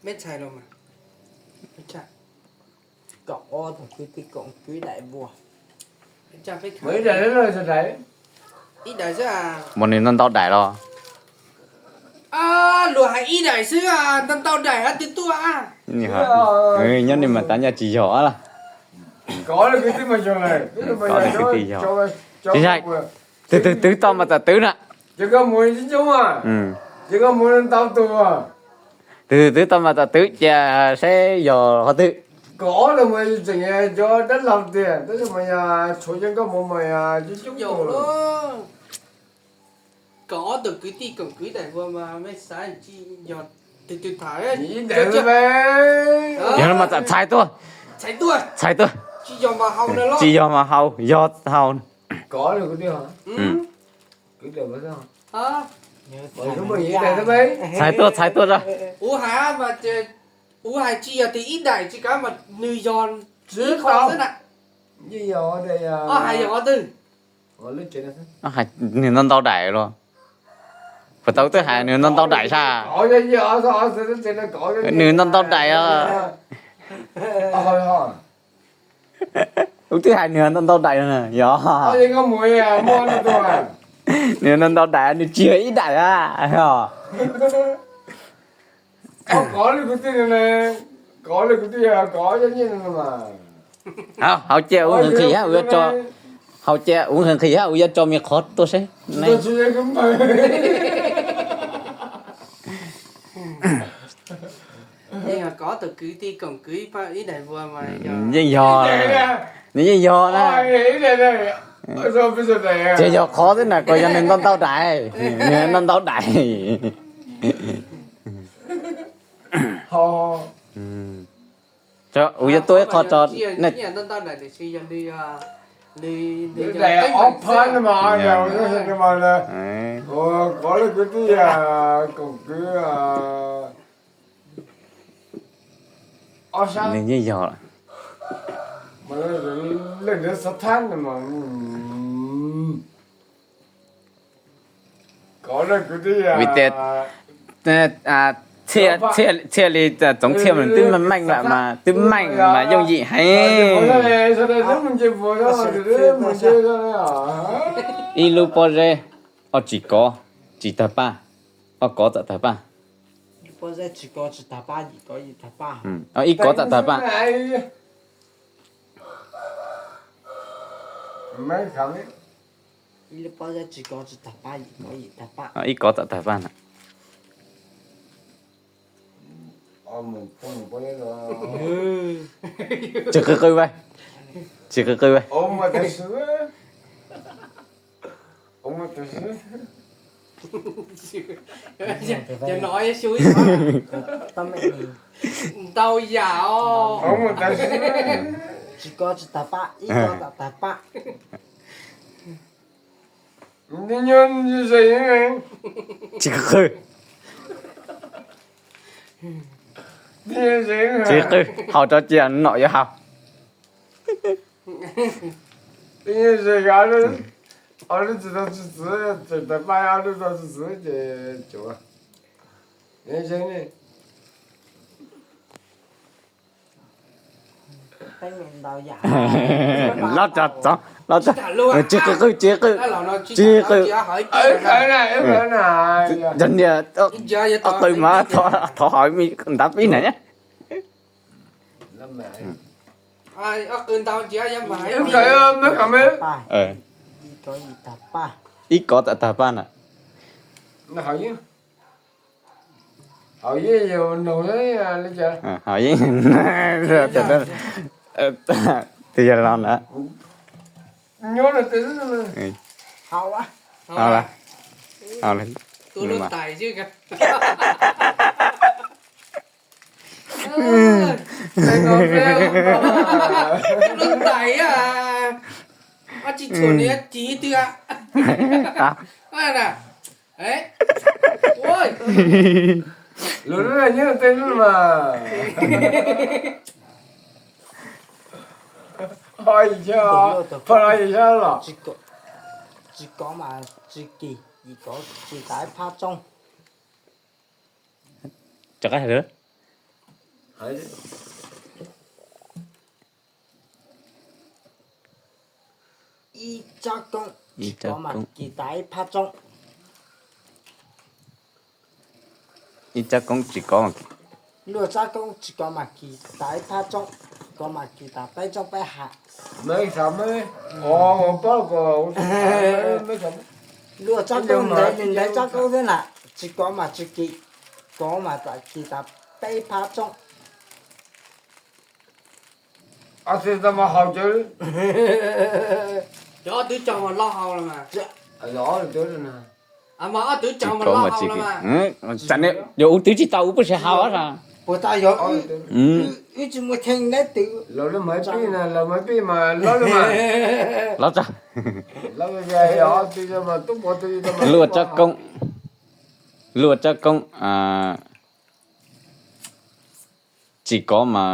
Meb txhais los mas. Kom ob tug kwv tij koom kwv daim vuag. Ib daim xwb. Mas nws ntau ntau daim los? Luag hais ib daim xwb, ntau ntau daim hab twb tuaj. Nyob ni mas tav nyaj tsis yog lawm. Tsis hais, tus twg twv tau mas txawm twv na. Tus twg twv tau mas txawm twv cia seb yog qhov twg. Kom ob tug mas tseem cov dab laug tiag, tab sis mas yog tshuav cov nkauj muam mas yog coob coob. Kom ob tug kwv tij koom kwv daim vuag mas mej xav tsis yog twg twg tham. Yog no mas txawm txhais tuaj. Txhais tuaj. Tsis yog mas haus, yog haus. Txhais tuaj, txhais tuaj. Ua hais mas, ua hais tsis yog tias ib daim tsis kav mas nws yog ib qho xwb na. Ob hais yog qhov twg? Nws ntau ntau daim los? Puas tau twb hais nws ntau ntau daim sas? Nws ntau ntau daim os. Kuv twb hais nws ntau ntau daim no na, yog. Nws ntau ntau daim, nws tsis yog ib daim a. Haus cia ua nqhis nqhis hab, ua, haus cia ua nqhis nqhis hab, ua yuav tso me qhov tuaj seb. Yeej yog, nws yeej yog na. Ces yog qhov xwb na, kuj yog nws ntau ntau daim, nws ntau ntau daim. Kuv yuav tuaj ib qho tso. Nws yeej yog. Vim tias txhia li txoov txhia mas twb meej lawm mas twb meej mas yooj yim heev. Ib lub pob zeb, ob tsis kov, tsis tawg paj, ob kov txawm tawg paj. Ib kov txawm tawg paj. Ib kov txawm tawg paj na. Tsis qw qw, tsis qw qw. Ntau yam os. Tsis kov tsis tawg paj, ib kov txawm tawg paj. Tsis qw qw. Tsis qw, haus tso cia nom yuav haus. Los tso, los tso. Tsis qw qw, tsis qw, tsis qw. Yog niag qw mas thov haus me ntav pib na. Ib kov txawm tawg paj na. Haus yeej, twb yog los na. Nyob no te. Hau la. Hau la. Tus lub tais xwb. Lub tais a. Ob tsis tshua nws ci twg a. Lub nyob no te mas. Tsis kov mas tsis kis, kov tsis tas ib phab tsoob. Ib tsab koob tsis kov mas kis tas ib phab tsoob. Ib tsab koob tsis kov. Luaj tsab koob tsis kov mas kis tas ib phab tsoob, kov mas kis tas peb tsoob peb hab. Luaj tsab koob ntev nws ntev tsab koob thiab na, tsis kov mas tsis kis, kov mas kis tas peb phab tsoob. Cov ob tug tsaug mas loj hau los mas. Mas ob tug tsaug mas loj hau los mas. Yuav ua twv tsis tau ua pub sawv hau os. Puas tas yog wb tsis muaj cheej neb twv. Los tso. Luaj tsab koob, luaj tsab koob tsis kov mas,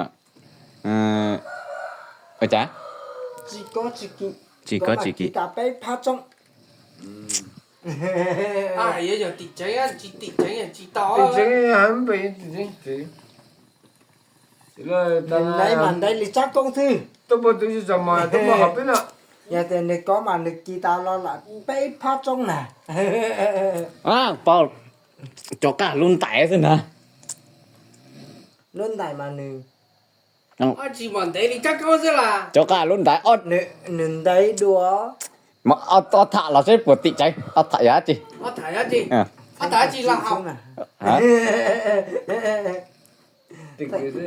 ua cas? Tsis kov tsis kis, tsis kov tsis kis tas peb phab tsoob. Yuav yog tim tseev, tsis tim tseev tsis tau. Tim tseev, tim tseev. Ntev mas ntev li tsab koob xwb. Yog tias nws kov mas nws kis tas los lam peb phab tsoob na. Paub, cov qaj lub ntais xwb na. Lub ntais mas nws, cov qaj lub ntais, nws ntev dua. Ob tham los seb puas tim tseev, ob tham yog dab tsi? Tim kwv xwb.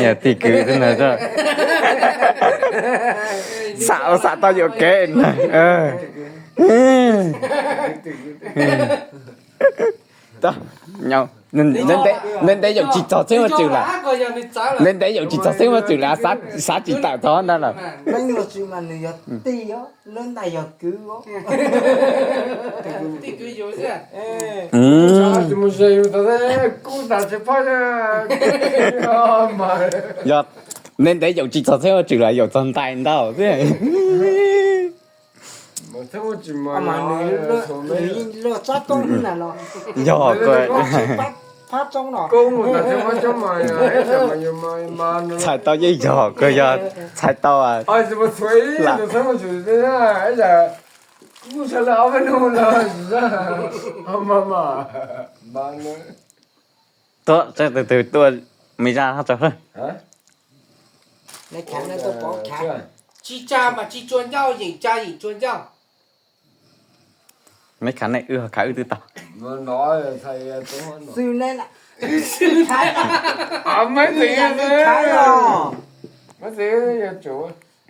Yog tim kwv xwb na. Xam ua xam tau yuam kev na. Ntev ntev yaum tsis txog txheeb ua tswm lawm. Ntev ntev yaum tsis txog txheeb ua tswm lawm, xav tsis tawm txog ntag lawm. Yog ntev ntev yaum tsis txog txheeb ua tswm lawm, yaum txog ntais ntau xwb. Yog, txhais tau yeej yog, kawg yog txhais tau. Tuaj, tus twg tuaj me zaj hab tso. Tsis tsa mas tsis txua ncauj, yeem tsa yeem txua ncauj. Neb khav nej, wb ho khav wb twb tau.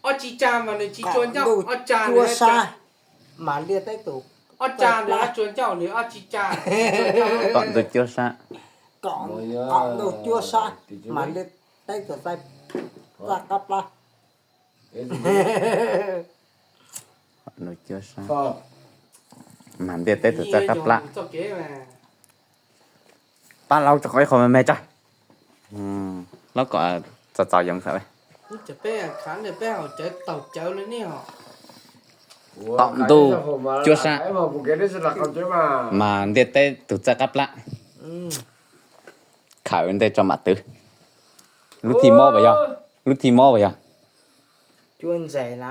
Ob tsis tsa mas nws tsis txua ncauj, ob tsa nws, ob tsa nws txua ncauj, nws ob tsis tsa. Kom ntug cuab sab. Kom ntug cuab sab mas liaj teb tus txaij qab plab. Mas ntiaj teb tus txaij qab plab. Pab laub rau qhov ib qho me me tso. Laub kom txaus txaus yoov xav. Tom ntug cuab sab. Mas ntiaj teb tus txaij qab plab. Khawm ntej tso mam twv. Lub thij mob puas yog? Lub thij mob puas yog? Cuab ntses na.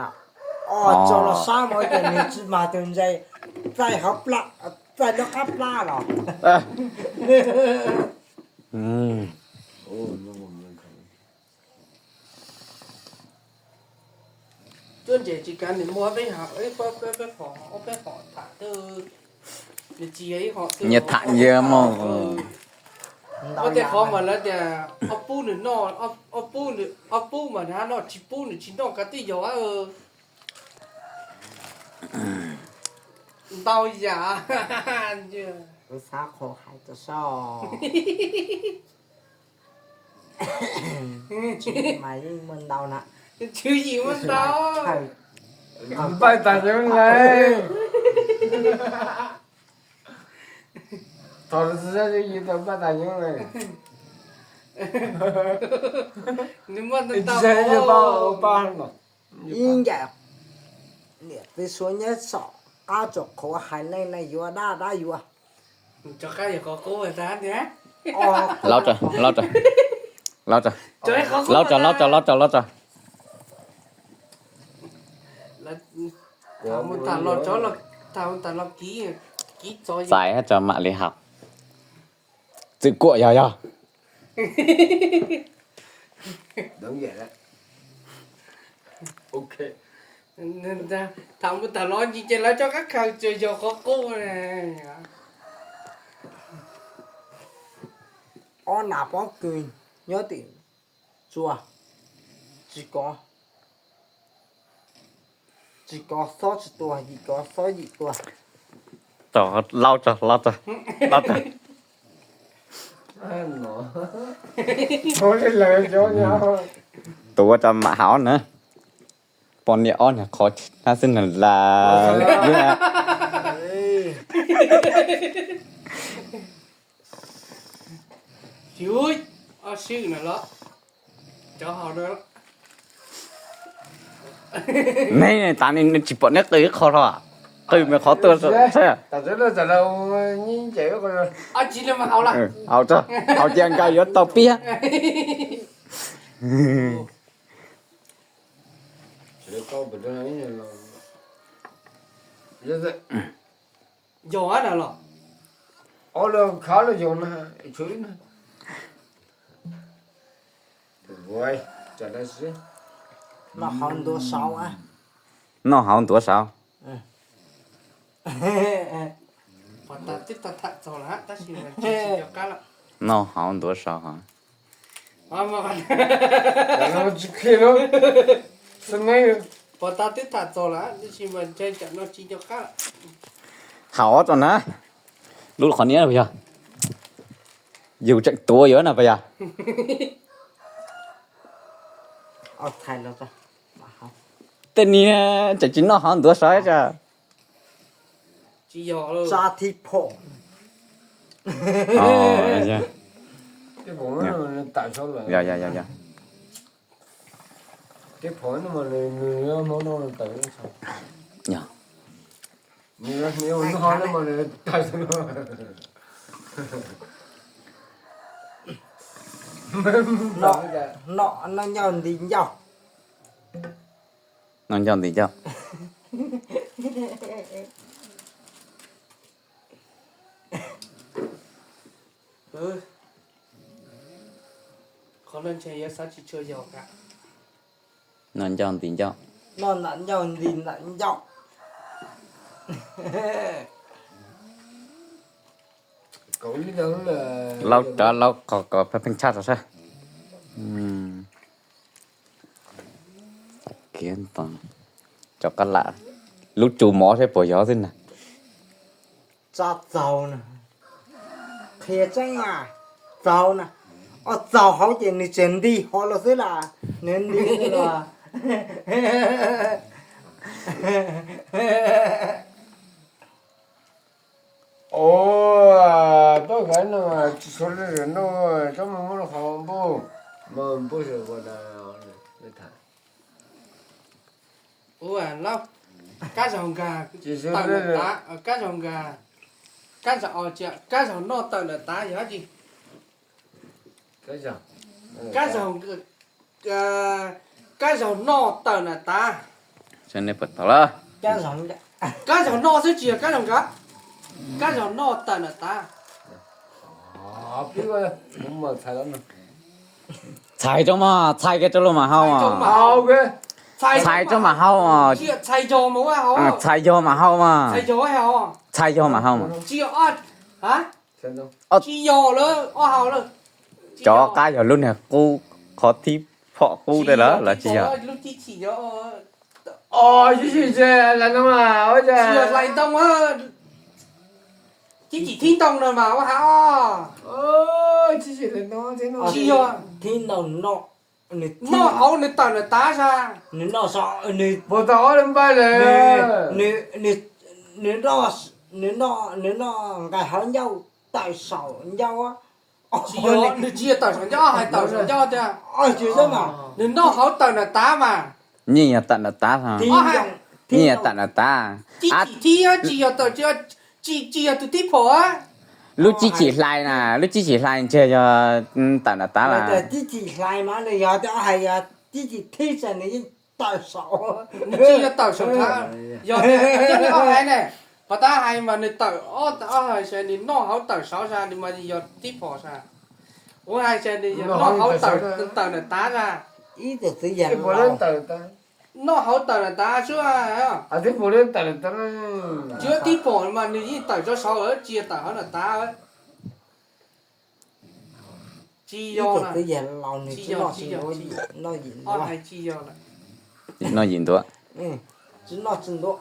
Tso los sab mas ces nws tsis mag tus ntses, txaij hauv plab, txaij lub qab plab los. Cuab ntses tsis kav nws muaj peb, peb pom, peb pom tham, nws tsis yog ib qho nyias tham nyias mus. Muaj tej qhov mas lawv tias Ob pub nws noj, ob pub nws, ob pub mas nws noj, tsis pub nws tsis noj, kav twb yog ntau yam. Xav qhov hais rau soj. Mas yeej muaj ntau na. Tswv yim muaj ntau. Npaj tas nyob le. Thaum yus tau npaj tas nyob le. Ib ncaim niam txiv suav nyob saum qab tsom qhuav hais neej ne, yuav dab dab yuav. Laub tso, laub tso, laub tso, laub tso, laub tso, laub tso, laub tso. Txais tso mam li haus. Txwm kuam yog yog. Tham mus tham los ntsis ces lawv cov kab khaws tsuas yog qhov qub. Ob nas pob kws nyob tim tsua, tsis kov, tsis kov xob tsis tua, yim kov xob yim tua. Tos, laub tso, laub tso, laub tso. Tuav tso mam haus na. Poj niam ob niag qhov hnab xwb na las. Ob sib na los, cov haus na. Neb tas li neb tsis pom neb qw ib qho hlo, qw me qhov tuaj saib. Haus tso, haus cia nkawd yuav tau piab. Yog na los, ob lawm khav lawm yog na, tshuav ib na. Noj hauv ntuav saud. Noj hauv ntuav saud. Noj hauv ntuav saud. Haus tso na. Lub qhov niab puas yog? Yus tseem tuav yuav na puas yog? Tej niag tseem tsis noj hauv ntuav saud. Noj ncauj nti ncauj. Noj ncauj nti ncauj. Qhov no ntshe yuav xav tsis tshua yog. Noj ncauj nti ncauj. Noj ntawm ncauj nti ntawm ncauj. Laub rawv laub qhov ko pheej tshaj rau sab. Cov qab lam, lub tsu mov saib puas yog xwb na. Tsa txaug na. Qhia tseeb a, txaug na. Os, txaug hauv ces nws tseem nti hov los xwb las, nws nti xwb los. Ua, pab kav no tsis tshua le no, tsob mus muab qhov npuj, mas npuj sawv ua na. Ua, kab zaug nkag tawm lawm tas, kab zaug nkag, kab zaug, kab zaug noj tawm lawm tas yog dab tsi? Kab zaug, kab zaug noj tawm lawm tas. Kab zaug noj xwb tsis yog kab zaug nkag. Kab zaug noj tawm lawm tas. Txhais rau mas, txhais kiag rau los mam haus. Txhais rau mam haus. Txhais yog mam haus mas. Txhais yog mam haus mas. Tsis yog lawm, ob haus lawm. Cov qab yog lub niag qub, qhov thib phom qub tej lawm los tsis yog? Hlais ntoo, tib cim thib ntoo no mas ua ha. Tsis yog, noj hauv nws tawm nram tav sas. Nws noj, nws noj nqaij hauv ncauj tawm saum ncauj. Tsis yog tawm saum ncauj, hais tawm saum ncauj tiag. Nws noj hauv tawm nram tav mas. Yeej yog tawm nram tav, yeej yog tawm nram tav. Tib cim thib tsis yog tawm, tsis yog tus tib phom. Lub tib cim hlais na, lub tib cim hlais ntshe yog tawm nram tav lawm. Tib cim hlais mas nws yog hais yog tib cim thib ces nws yeej tawm saum. Nws tsis yog tawm saum, yog hais ne, qhov tab hais mas nws tawm ob, hais tias nws noj hauv tawm saud sas, nws mas yog tib phom sas. Kuv hais tias nws yog noj hauv tawm nram tav sas. Ib tug txiv yam noj hauv tawm nram tav xwb. Tsis yog tib phom mas nws yeej tawm rau saud, tsis yog tawm hauv nram tav. Tsis yog, tsis yog, tsis yog, tsis yog. Noj yim ntuav. Tsis noj tsis ntuav,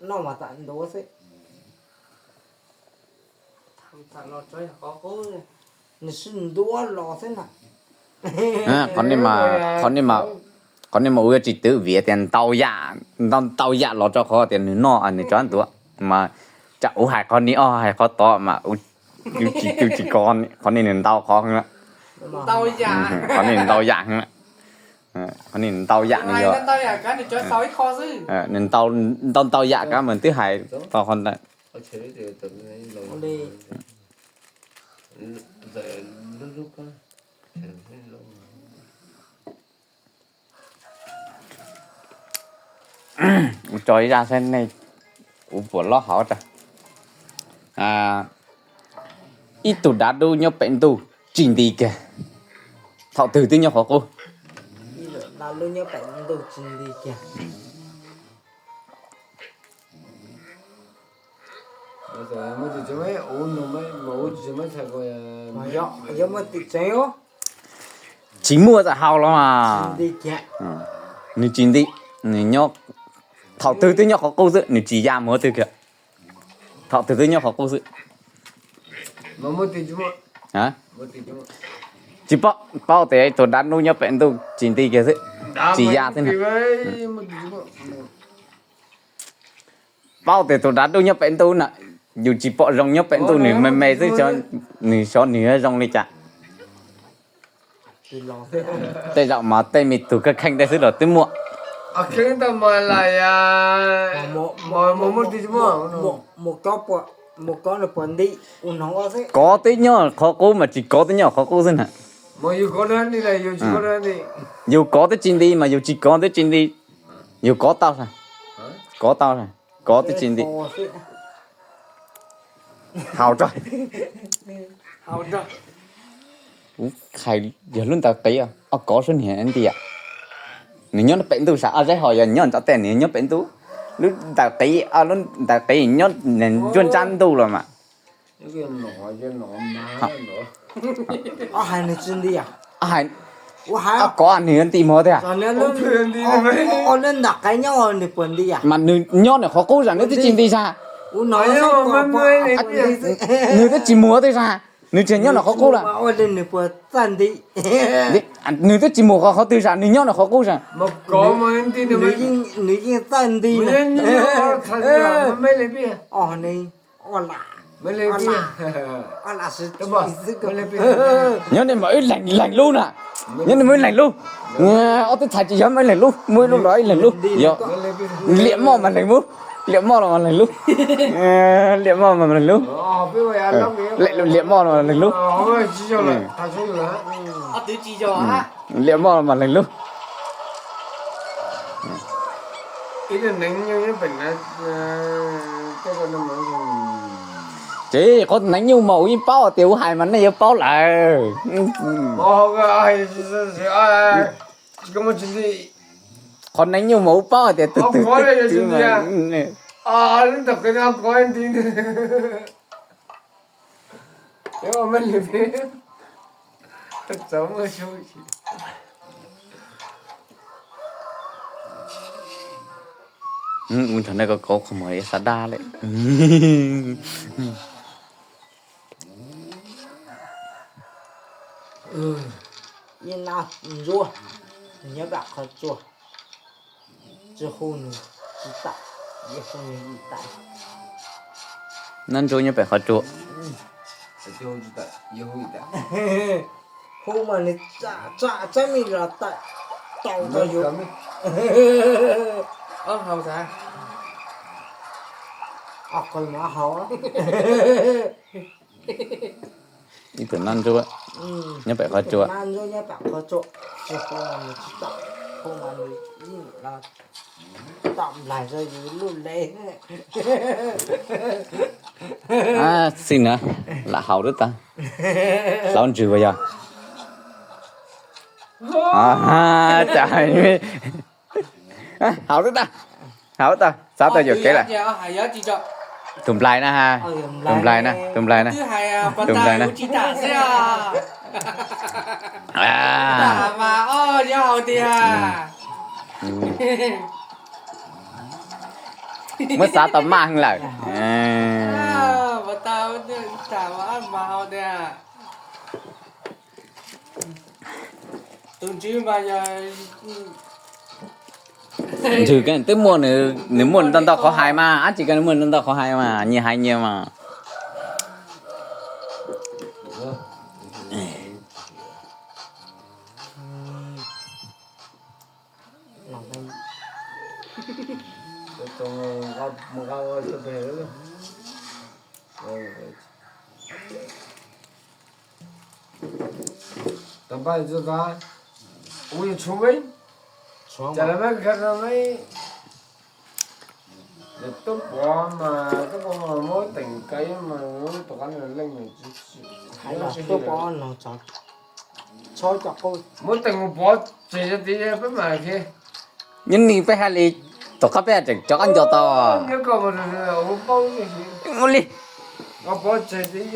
noj mas tam ntuav xwb. Nws sib ntuav los xwb na. Qhov nej mas, qhov nej mas ua tsis twv vim tias ntau yam, ntau ntau yam los rau qhov tias nws noj nws tso ntuav. Mas tsam kuv hais qhov ni, ob hais qhov tod mas tsis, tsis kov, qhov ni nws ntau qhov heev. Qhov ni nws ntau yam heev. Qhov ni nws ntau yam, nws yog nws ntau ntau yam kav mas twb hais tau qhov ntawd. Kuv tso ib zaj saib nej, kuv puas lob hauv tso. Ib tug dav dub nyob pem ntuj tsis nti kiag, thaum twg twb nyob qhov qub. Tsis muaj txawm hau los mas nws tsis nti, nws nyob, thaum twg twb nyob qhov qub xwb, nws tsis ya mus qhov twg kiag, thaum twg twb nyob qhov qub xwb. Tsis paub, paub tias ib tug dav dub nyob pem ntuj tsis nti kiag xwb, tsis ya xwb na. Paub tias tus dav dub nyob pem ntuj na, yus tsis pom zoo nyob pem ntuj, nws me me xwb, nws xyov nws zoo li cas. Tej zaum mas tej me tug kheej kheej tej xwb los twb muaj. Kov twb nyob qhov qub mas tsis kov twb nyob qhov qub xwb na. Yus kov twb tsis nti mas yus tsis kov twb tsis nti. Yus kov tau, kov tau, kov twb tsis nti. Haus rau, kuv hais yog lub ntawd qiv, kov sub niag nti. Nws nyob pem ntuj sas, ob zeb hos yog nyob ntawm tej, nws nyob pem ntuj. Lub ntawd qiv, lub ntawd qiv nyob nruab nrab ntuj los mas. Hais, kov nws nti mus tiag. Mas nws nyob nws qhov qub sas, nws twb tsis nti sas. Nws twb tsis mus twb sas, nws tsis nyob nws qhov qub lawm. Nws twb tsis mus qhov, qhov twg sas, nws nyob nws qhov qub sas. Nyob nej mam wb leeg, leeg lub na. Nyob nej mam wb leeg lub. Ob tug txhais tsis yog mam wb leeg lub, muaj ib lub los ib leeg lub. Yog liam moj mas leeg lub, liam moj los mas leeg lub. Liam moj mas leeg lub. Liam moj los mas leeg lub. Liam moj los mas leeg lub. Ces qhov neev nyuj mas kuv yeej paub tias kuv hais mas nej yuav paub lawm. Qhov neev nyuj mas kuv paub tias tus twg twg. Ntawm qis no kov nti. Ua ntawm nej ko kauv qhov muag ib xav dab lawm. Ib nab ntsuab nyob pem qhov tsua, tsis hu nws tsis tawm, yeej hu nws ib tawm. Nab ntsuab nyob pem qhov tsua. Hu mas nws tsa tsa tsa me los tawm tau rau yus. Ob qho mas haus. Ib tug nab ntsuab nyob pem qhov tsua. Nab ntsuab nyob pem qhov tsua, tsis hu mas nws tsis tawm, hu mas nws yeej los tom nplaig rau yus lub lev. Xij na, lam haus lub tag. Hlauv ntswg puas yog? Haus lub tag, haus lub tag, xav tau yuam kev lawm. Tus nplaig na ha, tus nplaig na, tus nplaig na, tus nplaig na. Muab xav tau maj heev lawm. Ntswg twb muaj, nws muaj ntau ntau qhov hais mas, ab tsi ko nws muaj ntau ntau qhov hais mas, nyias hais nyias mas. Tub pov mas, tub pov mas muab teem kaw mas, tub pov no txhob cov qub, muab teem mus pov tseg tid peb mam khi. Nyob ni peb hais li, tom qab peb tseem cov qab nco tau. Ua li, pov tseg tid.